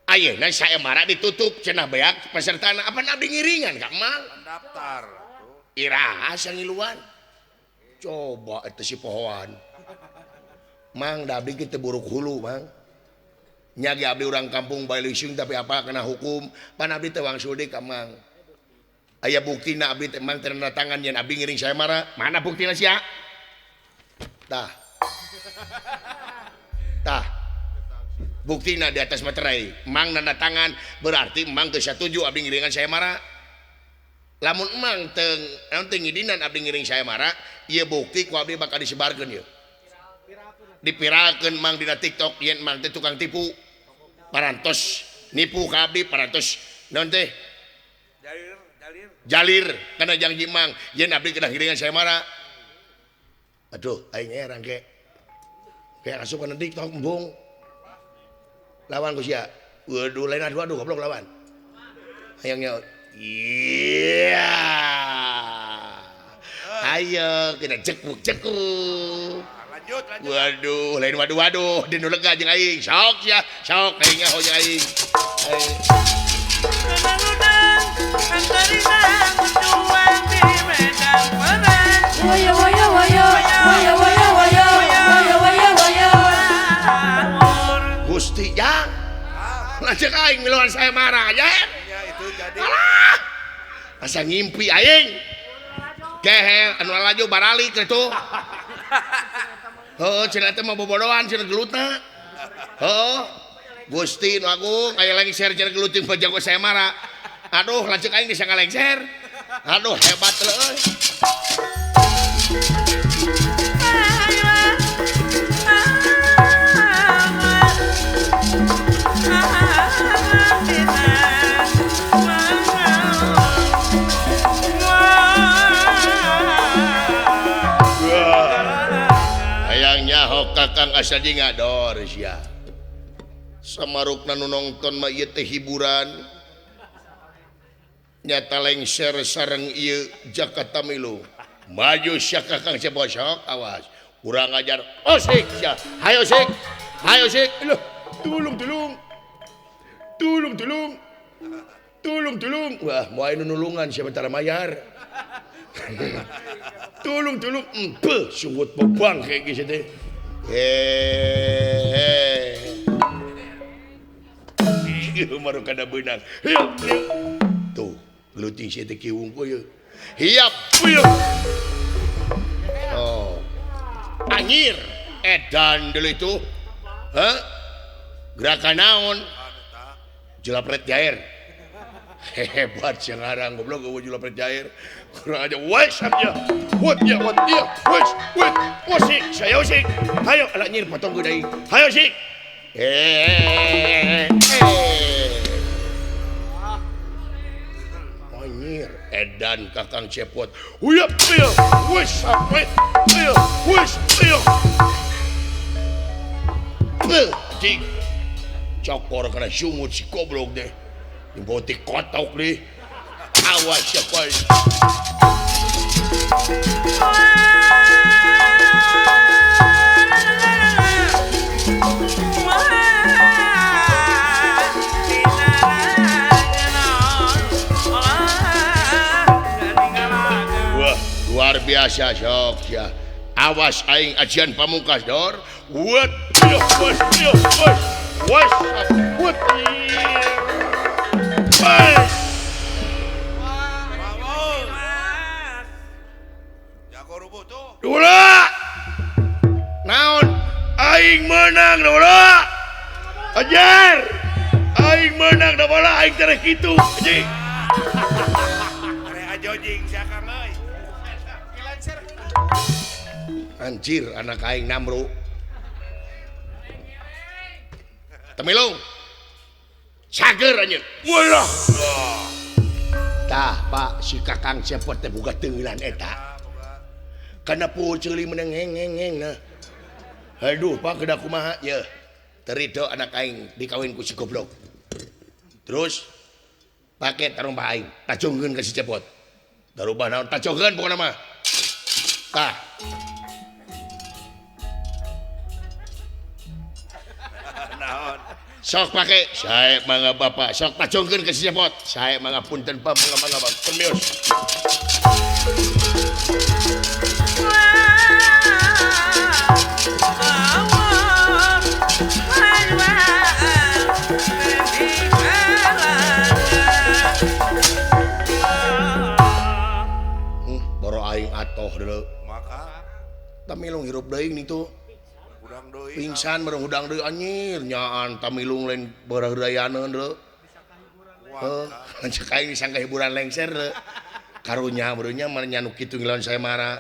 Ayeuna sayembara ditutup cenah beak pesertana apaan abdi ngiringan ka Mang? Daftar. Iraha sangiluan. Coba eta si pohoan. Mang da abdi kieu teu buruk hulu Mang. Nya ge abdi urang kampung bae leusing tapi apa kena hukum pan abdi teh wangsul deui ka Mang. Aya buktina abdi teh Mang tanda tangan yen abdi ngiring sayembara. Mana buktina sia? Tah. Tah. Buktina di atas materai. Mang nanda tangan berarti Mang teu satuju abdi ngiringan sayembara. Lamun Mang teu naon teu ngidinan abdi ngiring sayembara, ieu bukti ku abdi bakal disebarkeun ieu. Dipiralkeun Mang dina TikTok yen Mang teh tukang tipu. Parantos nipu ka abdi parantos naon teh? Jalir, jalir. Jalir kana janji Mang yen abdi kena ngiringan sayembara. Aduh, aing erang ge. Kayak asup kana TikTok embung. Lawan ku sia. Waduh, lain aduh aduh goblok lawan. Hayang nyaut. Iya. Ayo kita cekuk cekuk. Lanjut, lanjut. Waduh, lain waduh waduh, dinu lega jeung aing. Sok sia, sok aing nyaho jeung aing. Woyo woyo woyo woyo woyo woyo woyo woyo woyo. Gusti jang. Lanceuk aing miluan sayembara ya. Ya itu jadi. Alah. Asa ngimpi aing. Kehe anu laju baralik kitu. Heuh cenah teh mah bobodoan cenah gelutna. Heuh. Gusti nu agung aya lengser cenah gelut jeung jago sayembara. Aduh lanceuk aing bisa ngalengser. Aduh hebat leuh. Kakang Astra Jingga dor sia. Samarukna nu nongton mah ieu teh hiburan. Nyata lengser sareng ieu Jaka Tamilu. Maju sia Kakang Cepot sok awas. Urang ajar osik sia. Hayo sik. Hayo sik. Loh, tulung tulung. Tulung tulung. Tulung tulung. Wah, moal nu nulungan sia tara mayar. Tulung tulung. Empeuh sungut bebang kayak geus teh. Ieu mah kada beunang. Hiap. Tuh, geluting sia teh kieu wungkul ieu. Hiap. Oh. Anjir, edan dulu itu. Hah? Gerakan naon? Jelapret jair. Hebat sih ngarang goblok eueuh jelapret jair. Kurang aja wes abnya. Wot ya wot ya wes wet osik saya osik. Hayo ala nyir potong deui. Hayo sik. Anjir, edan Kakang Cepot. Huyap ya wes sampai ya wes ya. Cik. Cokor kana sungut si goblok deh. Dibotik kotok deh. Awas siapa. Wah, luar biasa sok ya. Awas aing ajian pamungkas dor. What? What? What? What? What? Wes. Dula. Naon? Aing menang Dula. Ajar. Aing menang Dula, aing tereh kitu. Anjing. Tereh ajojing sia Kang euy. Anjir anak aing namru. Temilung. Cager anjeun. Walah. Tah, Pak, si Kakang Cepot teh boga teulan eta. Kana puceuli menang ngeng-ngeng nah. Aduh, Pak, kedah kumaha ye. Terido anak aing dikawin ku si goblok. Terus pake tarumbah aing, tajongkeun ka si Cepot. Tarubah naon? Tajongkeun pokona mah. Tah. Naon? Sok pake, sae mangga bapak, sok tajongkeun ka si Cepot. Sae mangga punten Pak, mangga mangga Pak. Pemios. Boro aing atoh deuleu. Maka Tamilung hirup deui nitu. Hudang deui. Pingsan bareng hudang deui anjir nyaan Tamilung lain baraheudayaneun deuleu. Heuh, cek aing disangka hiburan lengser deuleu. Karunya barunya mah nya nu kitu ngilawan saya mara.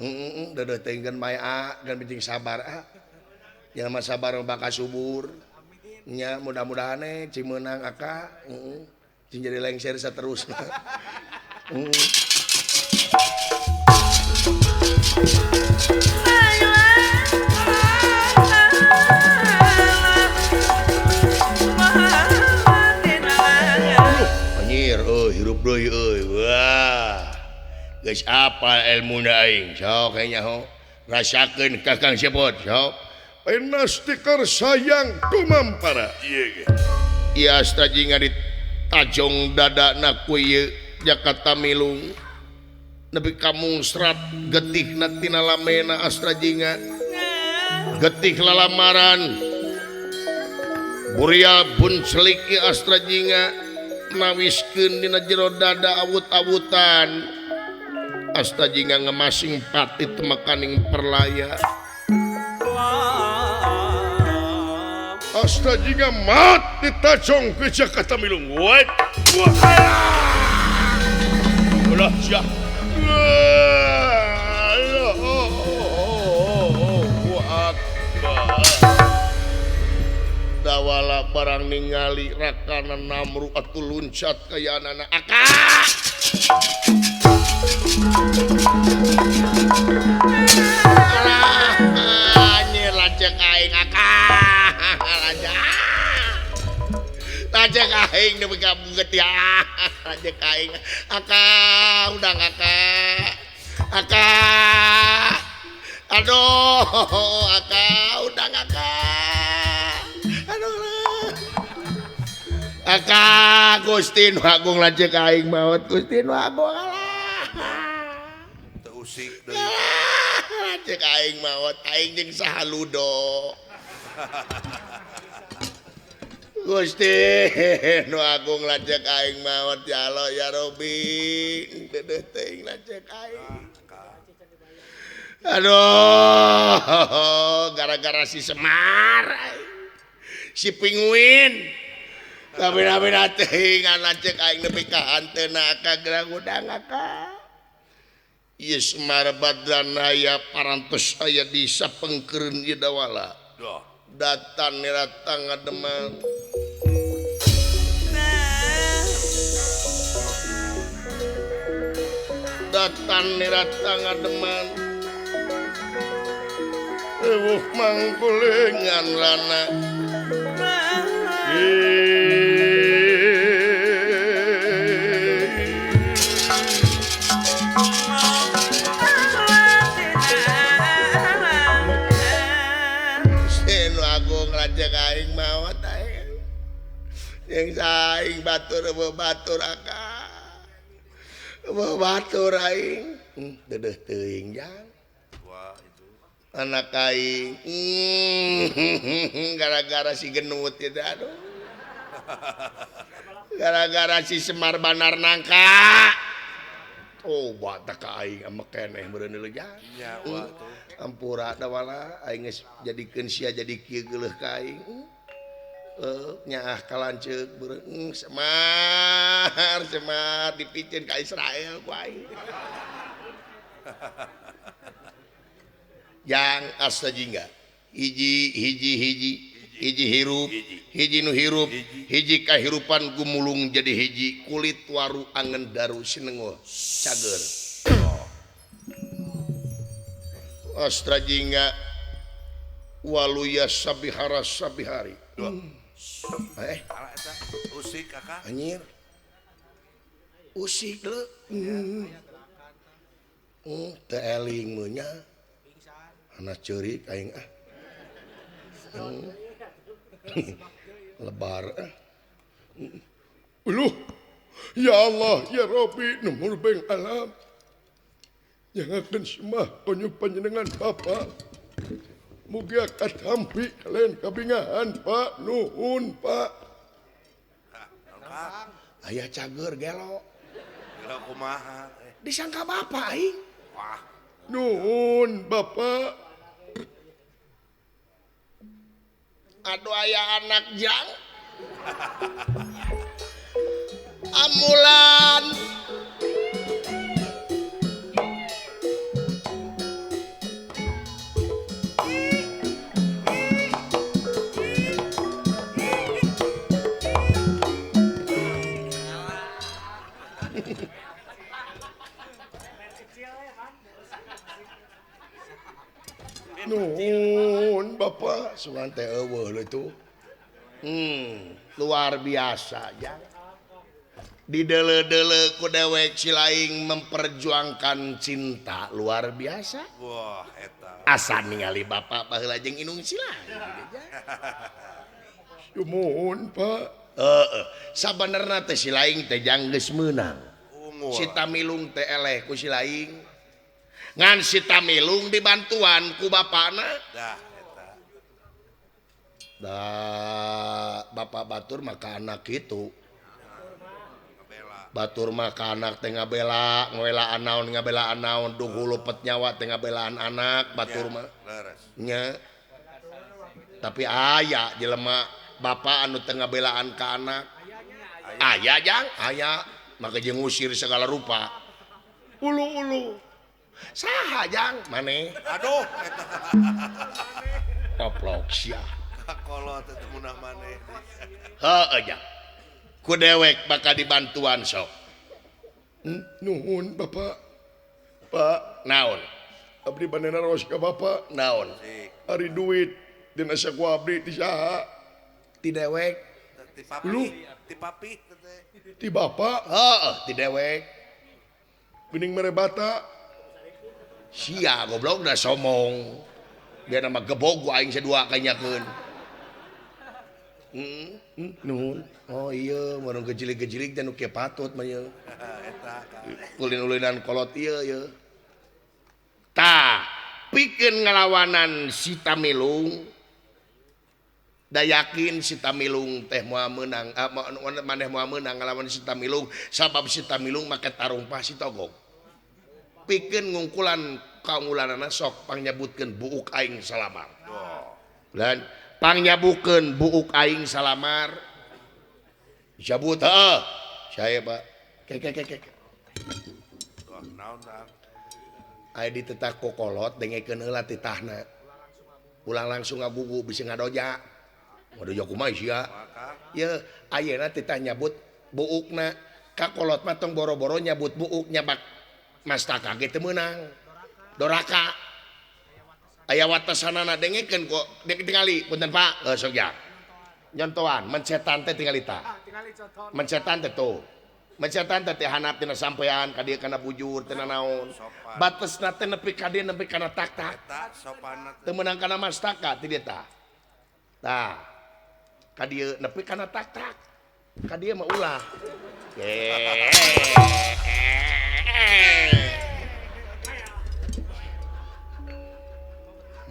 Heeh, deudeuh teuing mae a, gan penting sabar a. Jalma sabar bakal subur. Nya mudah-mudahan cing meunang aka, heeh. Cing jadi lengser saterusna. Heeh. Anjir euy hirup deui euy. Wah. Geus apal elmuna aing. Sok kayaknya ho. Rasakeun Kakang Cepot sok. Penastikar sayang tumampara. Ieu ge. Ieu Astra Jingga ditajong dadana ku ieu Jaka Tamilung. Nepi ka mungsrat getihna tina lamena Astra Jingga. Getih lalamaran. Buria buncelik ieu Astra Jingga nawiskeun dina jero dada awut-awutan. Astra Jingga ngemasing pati temekaning perlaya. Astra Jingga maut ditajong ke Jaka Tamilung. Wet. Wah. Ulah sia. Dawala barang ningali rakana namru atuh luncat kayanana aka. Alah, anjir lanceuk Aing nepi ka buget ya. Lanceuk aing. Aka udang aka. Aka. Aduh, aka udang aka. Aduh. Aka Gusti nu agung lanceuk aing maot Gusti nu agung alah. Teu usik deui. Lanceuk aing maot aing jeung saha ludo. Gusti nu agung lanceuk aing maot ya Allah ya Rabbi deudeuh teuing lanceuk aing. Aduh, gara-gara si Semar si pinguin tapi-tapi teuing lanceuk aing nepi ka hanteuna ka gerang udang ka. Ieu Semar Badranaya parantos aya di sapengkeureun ieu dawala. Datan niratang ngademang. Datan niratang ngademang. Ewuh mangkulengan rana. Aing maot aing jeung saing batur batur aka batur aing deudeuh teuing jang wah itu anak aing gara-gara si genut itu aduh gara-gara si Semar Banar nangka tobat ka aing ama keneh meureun deui jang nya wah tuh ampura dawala aing geus jadikeun sia jadi kieu geuleuh ka aing nyaah ka lanceuk beureum Semar Semar dipiceun ka Israel ku aing jang asta jingga hiji hiji hiji hiji hirup hiji nu hirup hiji kahirupan gumulung jadi hiji kulit waru angen daru sinenguh cager astra jingga waluya sabihara sabihari. Usik kakak anjir usik leu teu eling meunya anak ceurik aing ah lebar Uluh ya Allah ya Rabbi numur beng alam jangankan semah konyu panjenengan Bapak mugia katampi kalian kabingahan Pak nuhun Pak. Aya cager gelo gelo kumaha disangka Bapak aing. Wah nuhun Bapak. Aduh aya anak jang amulan Nuhun Bapak sugan teh eueuh itu. Luar biasa ya. Didele-dele ku dewek si laing memperjuangkan cinta luar biasa. Wah eta. Asa ningali bapak baheula jeung indung si laing. Sumuhun Pak. Heeh. Sabenerna teh si laing teh jang geus meunang. Si Tamilung teh eleh ku si laing. Ngan si Tamilung dibantuan ku bapana. Dah eta. Da bapak batur maka anak itu. Batur maka anak teh ngabela, ngabelaan naon ngabelaan naon duh lupet nyawa teh ngabelaan anak batur mah. Nya. Tapi aya jelema bapak anu teh ngabelaan ka anak. Aya jang, aya maka jeung ngusir segala rupa. Ulu-ulu. Saha jang maneh? Aduh eta. Koplok sia. Kakolot teh munah maneh. Heueuh jang. Ku dewek bakal dibantuan sok. Nuhun Bapak. Pak naon? Abdi bandana ros ka Bapak. Naon? Ari duit dina saku abdi ti saha? Ti dewek. Lu Ti papi teh. Ti bapak? Heeh, ti dewek. Geuning mere bata. Sia goblok da somong. Biar nama gebog ku aing sadua kanyakeun. Nuhun. Oh iya, warung gejilik-gejilik teh nu kieu patut mah ieu. Eta Ulin-ulinan kolot ieu ieu. Tah, pikeun ngalawanan si Tamilung. Da yakin si Tamilung teh moal meunang, maneh moal meunang ngalawan si Tamilung sabab si Tamilung make tarumpah si Togog. Pikeun ngungkulan kaunggulanana sok pangnyabutkeun buuk aing salamar. Dan pangnyabutkeun buuk aing salamar. Disabut heuh. Saya Pak. Ke ke ke ke. Naon tah? Aya ditetak kokolot dengekeun heula titahna. Ulah langsung ngagugu bisi ngadoja. Ngadoja kumaha sia? Ye, ayeuna titah nyabut buukna. Ka kolot mah tong boro-boro nyabut buuk nyabak mastaka ge teu meunang. Doraka. Aya watesanana dengekeun kok tingali punten Pak. Heuh sok ja. Nyontoan mencetan teh tingali tah. Mencetan teh tuh. Mencetan teh handap tina sampean ka dieu kana bujur teh naon. Batesna teh nepi ka dieu nepi kana tak-tak. Teu meunang kana mastaka ti dieu tah. Tah. Ka dieu nepi kana tak-tak. Ka dieu mah ulah.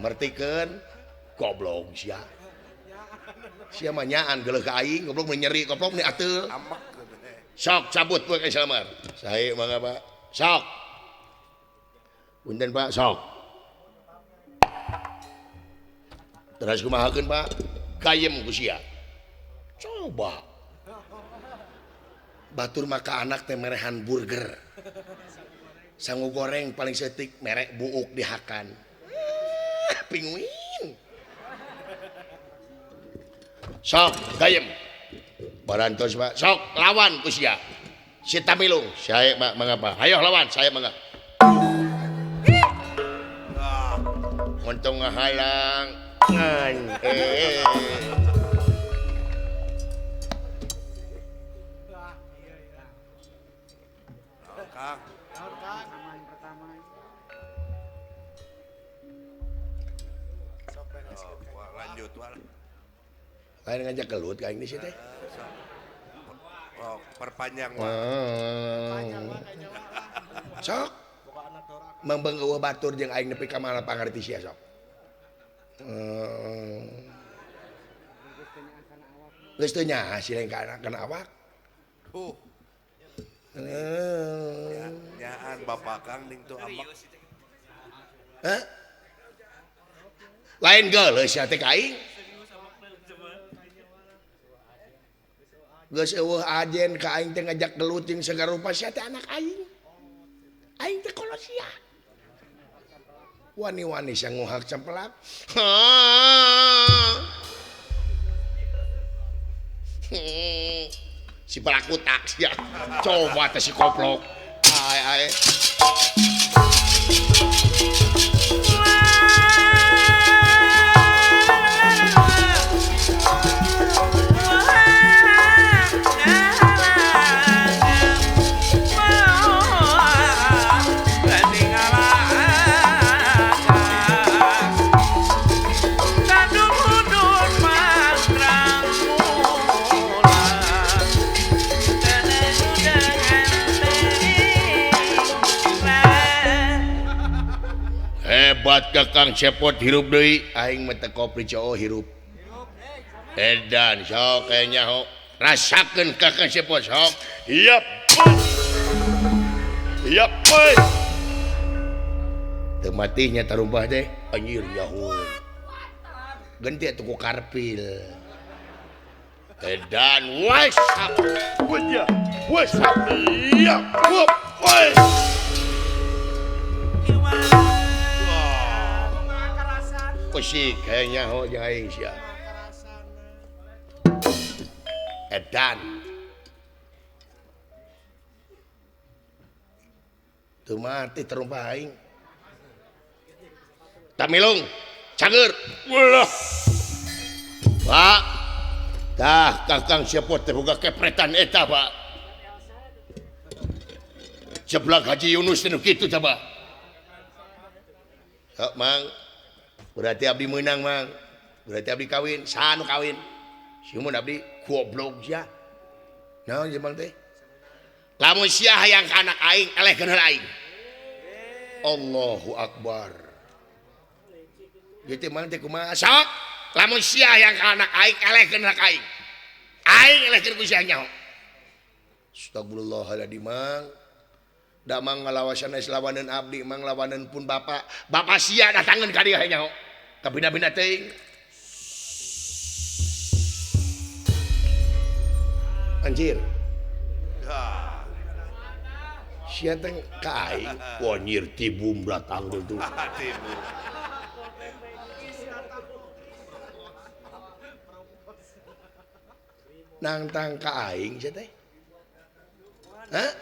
Mertikeun goblok sia. Sia mah nyaan geuleuh ka aing goblok mun nyeri goblok ni ateul. Sok cabut we ka salamar. Sae mangga Pak. Sok. Punten Pak, sok. Terus kumahakeun Pak? Gayem ku sia. Coba. Batur maka anak teh merehan burger. Sangu goreng paling setik merek buuk dihakan. Pinguin. Sok gayem. Barantos Pak. Sok lawan ku sia. Si Tamilung. Saya Pak mangapa? Ayo lawan, saya mangga. Untung ngahalang. Ngan. Kang. Lanjut wal. Lain ngajak gelut ka aing di situ teh. Oh, perpanjang wal. Sok. Mangbeung eueuh batur jeung aing nepi ka mana pangarti sia sok. Geus teu nyaah si lain ka kana awak. Huh. Nyaan bapak Kang ning tuh amak. Hah? Lain geuleuh sia teh ka aing. Geus eueuh ajen ka aing teh ngajak gelut jeung sagarupa sia teh anak aing. Aing teh kolot sia. Wani-wani sia nguhak cempelak. Si pelaku tak sia. Coba teh si koplok. Ae ae. Hebat Kakang Cepot hirup deui aing mah teh kopi cowok hirup. Edan sok aya nyaho. Rasakeun Kakang Cepot sok. Yap. Yap. Teu mati nya tarumpah teh anjir nyaho. Ganti atuh ku karpil. Edan wes. Wes. Wes. Yap. Wes. Kusik kayaknya ho jeung aing sia. Edan. Teu mati terumpah aing. Tamilung, cager. Ulah. Pak, Tah Kakang Cepot teh boga kepretan eta Pak. Jeblak Haji Yunus teh nu kitu tah Pak. Sok Mang. Berarti abdi meunang Mang. Berarti abdi kawin, saha nu kawin? Simun abdi goblok sia. Naon jeung Mang teh? Lamun sia hayang ka anak aing, elehkeun heula aing. Allahu Akbar. Gitu Mang teh kumaha? Sok lamun sia hayang ka anak aing, elehkeun heula ka aing. Aing elehkeun ku sia nyaho. Astagfirullahaladzim Mang. Da Mang ngalawasan geus lawaneun abdi, Mang lawaneun pun bapak. Bapak sia datangeun ka dieu nyaho. Kabina-bina teuing. Anjir. Sia teh ka aing. Wah nyir tibum datang tuh. Nangtang ka aing sia teh. Hah?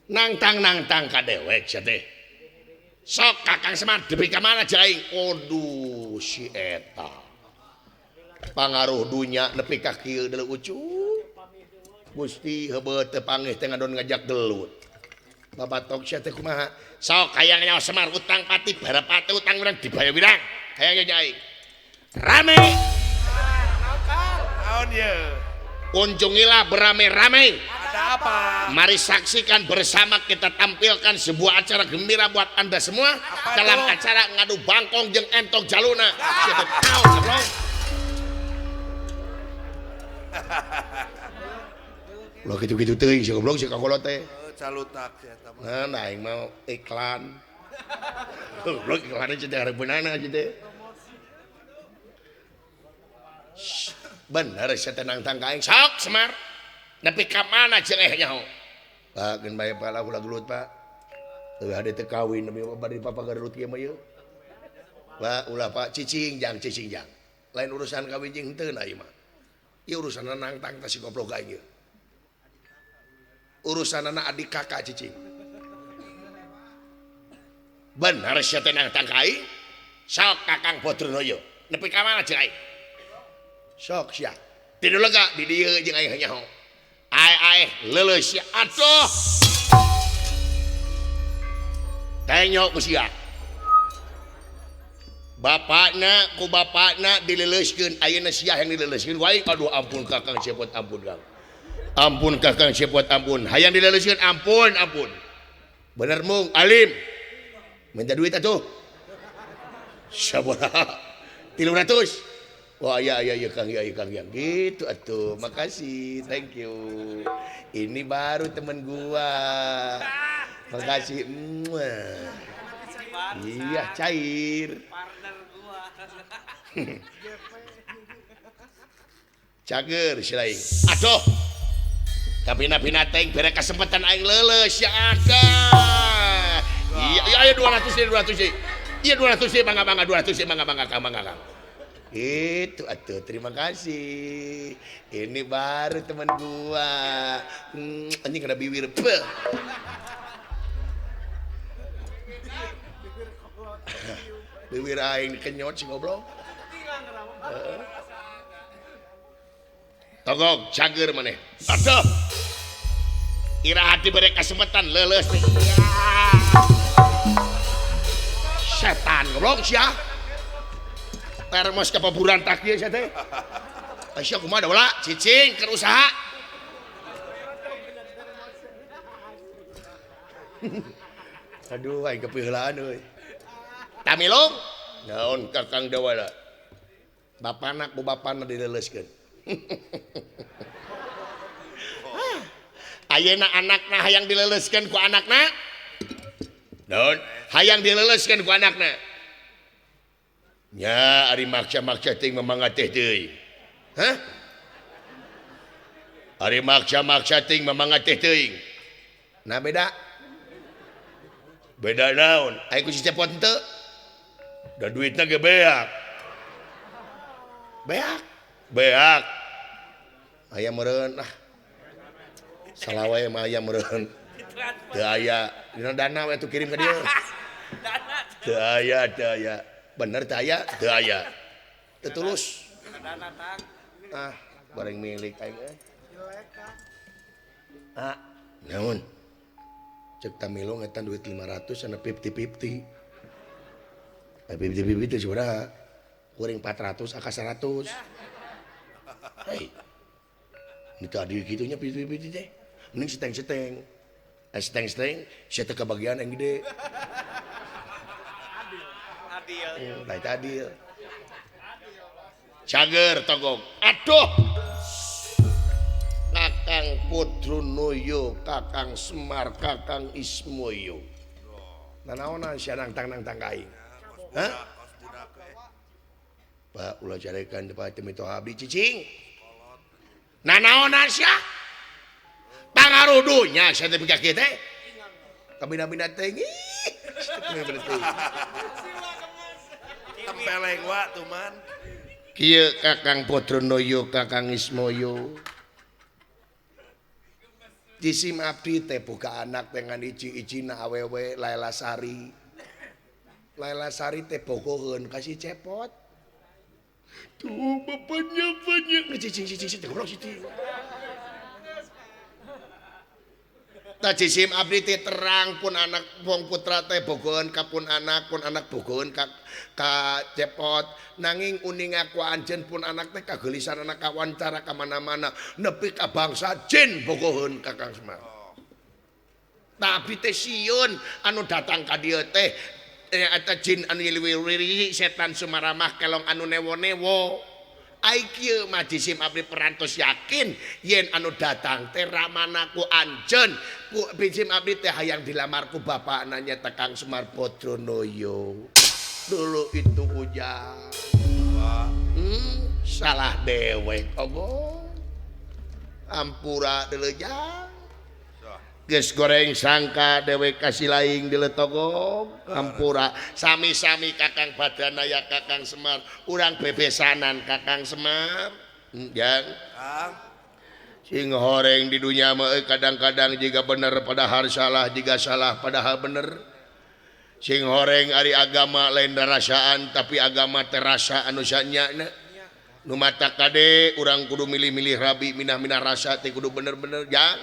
Nangtang-nangtang ka dewek sia teh. Sok Kakang Semar deui ka mana jeung aing? Aduh si eta. Pangaruh dunya nepi ka kieu deuleu ucu. Gusti heubeut teu panggih teh ngadon ngajak gelut. Babatok sia teh kumaha? Sok hayang nyawa Semar utang pati barapati utang urang dibayar wirang. Hayang nya aing. Rame. Naon ye? Kunjungilah beramai-ramai. Ada apa? Mari saksikan bersama kita tampilkan sebuah acara gembira buat Anda semua. Apa dalam itu? Acara ngadu bangkong jeung entok jaluna. Sia teh naon goblok? Ulah kitu-kitu teuing si goblok si kakolot teh. Calutak sia eta mah. Nah, aing mah iklan. Goblok iklan aja teh hareupeunana aja teh. Bener sia teh nangtang ka aing. Sok Semar. Nepi ka mana jeung eh nyaho? Pak geun bae Pak lah ulah gelut Pak. Teu hade teu kawin nepi bari papa gelut kieu mah ieu. Pak ulah Pak cicing jang cicing jang. Lain urusan kawin jeung henteu na ieu mah. Ieu urusanna nangtang ta si goblok aing ieu. Urusanana adik kakak cicing. Bener sia teh nangtang ka aing? Sok Kakang Badranaya. Nepi ka mana jeung aing? Sok sia. Tidur lega di dieu jeung aing nyaho. Ae-ae leuleus sia. Atuh. Tanyok ku sia. Bapakna ku bapakna dileuleuskeun, ayeuna sia yang dileuleuskeun ku aing. Aduh ampun Kakang Cepot ampun Kang. Ampun Kakang Cepot ampun. Hayang dileuleuskeun ampun ampun. Bener mung alim. Minta duit atuh. Sabaraha? 300. Wah iya iya iya Kang iya iya Kang yang gitu atuh. Makasih, thank you. Ini baru temen gua. Makasih. Iya cair. Cager si lain. Aduh. Kabina-bina teh bere kesempatan aing leuleus ya ada. Iya iya 200 sih 200 sih. Iya 200 sih mangga-mangga 200 sih mangga-mangga Kang mangga Kang. Itu atuh terima kasih. Ini baru teman gua. Anjing kena bibir. Peuh. Bibir aing dikenyot si goblok. Togok cager maneh. Aduh. Iraha diberi kesempatan leuleus teh. Setan goblok sia. Termos kapaburan tak ieu sia teh. Sia kumaha da cicing keur usaha. Aduh aing kepiheulaan euy. Tamilung naon Kakang Dawala. Bapana ku bapana dileuleuskeun. Ayeuna anakna hayang dileuleuskeun ku anakna. Naon? Hayang dileuleuskeun ku anakna. Nya ari maksa-maksa teuing mamangga teh deui. Hah? Ari maksa-maksa teuing mamangga teh teuing. Nah beda. Beda naon? Aya ku si Cepot henteu. Da duitna ge beak. Beak. Beak. Aya meureun ah. Salah wae mah aya meureun. Teu aya. Dina dana we atuh kirim ka dieu. Teu aya, teu aya. Bener teu aya, teu aya. Teu tulus. Ah, bareng milik aing eh. Ah, naon? Cek Tamilo ngetan duit 500 ana 50-50. 50-50 teh sabaraha? Kuring 400 aka 100. Hei. Ini tadi gitunya 50-50 teh. Mending seteng-seteng. Seteng-seteng sia teh kabagian yang gede. Adil. Lain adil. Cager togok. Aduh. Kakang Pudrunoyo, Kakang Semar, Kakang Ismoyo. Nanaonan sia nangtang-nangtang ka aing. Hah? Pak ulah carekan depan teh mitoha abdi cicing. Nanaonan sia? Pangarudunya sia teh pika kieu teh. Kabina-bina teh ih. Tempeleng wa tuman. Kieu Kakang Pudrunoyo, Kakang Ismoyo. Jisim abdi teh boga anak dengan iji-ijina awewe Laila Sari. Laila Sari teh bogoheun ka si Cepot. Tuh bapaknya banyak cicing cicing goblok cicing. Tah jisim abdi teh terang pun anak wong putra teh bogoheun ka pun anak bogoheun ka Cepot. Nanging uning aku anjeun pun anak teh kagelisan anak kawancara ka mana-mana nepi ka bangsa jin bogoheun ka Kang Semar. Tah abdi teh sieun anu datang ka dieu teh eta jin anu nyiliwiri setan sumaramah kelong anu newo-newo. Ai kieu mah jisim abdi perantos yakin yen anu datang teh ramana ku anjeun. Ku jisim abdi teh hayang dilamar ku bapakna nya Kang Semar Pudrunoyo. Dulu itu ujang. Salah dewek ogo. Ampura deuleu jang. Geus goreng sangka dewek kasih laing deuleu togog. Ampura sami-sami Kakang Badanaya Kakang Semar, urang bebesanan Kakang Semar. Jang. Sing horeng di dunya mah kadang-kadang jiga bener padahal salah, jiga salah padahal bener. Sing horeng ari agama lain rasaan tapi agama terasa anu sanyana. Nu mata kade urang kudu milih-milih rabi minah-minah rasa teh kudu bener-bener jang.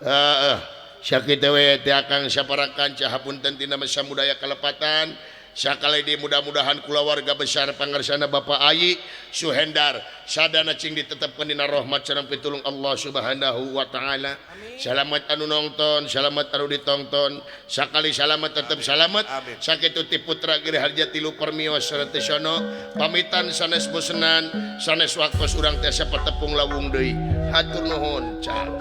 Heeh. Sakitu we teh Akang saparakan cahapunten tina samudaya kalepatan. Sakali deui mudah-mudahan kulawarga besar pangarsana Bapak Ayi Suhendar sadana cing ditetepkeun dina rahmat sareng pitulung Allah Subhanahu wa taala. Salamat anu nongton, salamat anu ditongton, sakali salamat tetep salamat. Sakitu ti putra Giri Harja tilu permios sareng pamitan sanes bosenan, sanes waktos urang teh sapatepung lawung deui. Hatur nuhun, cang.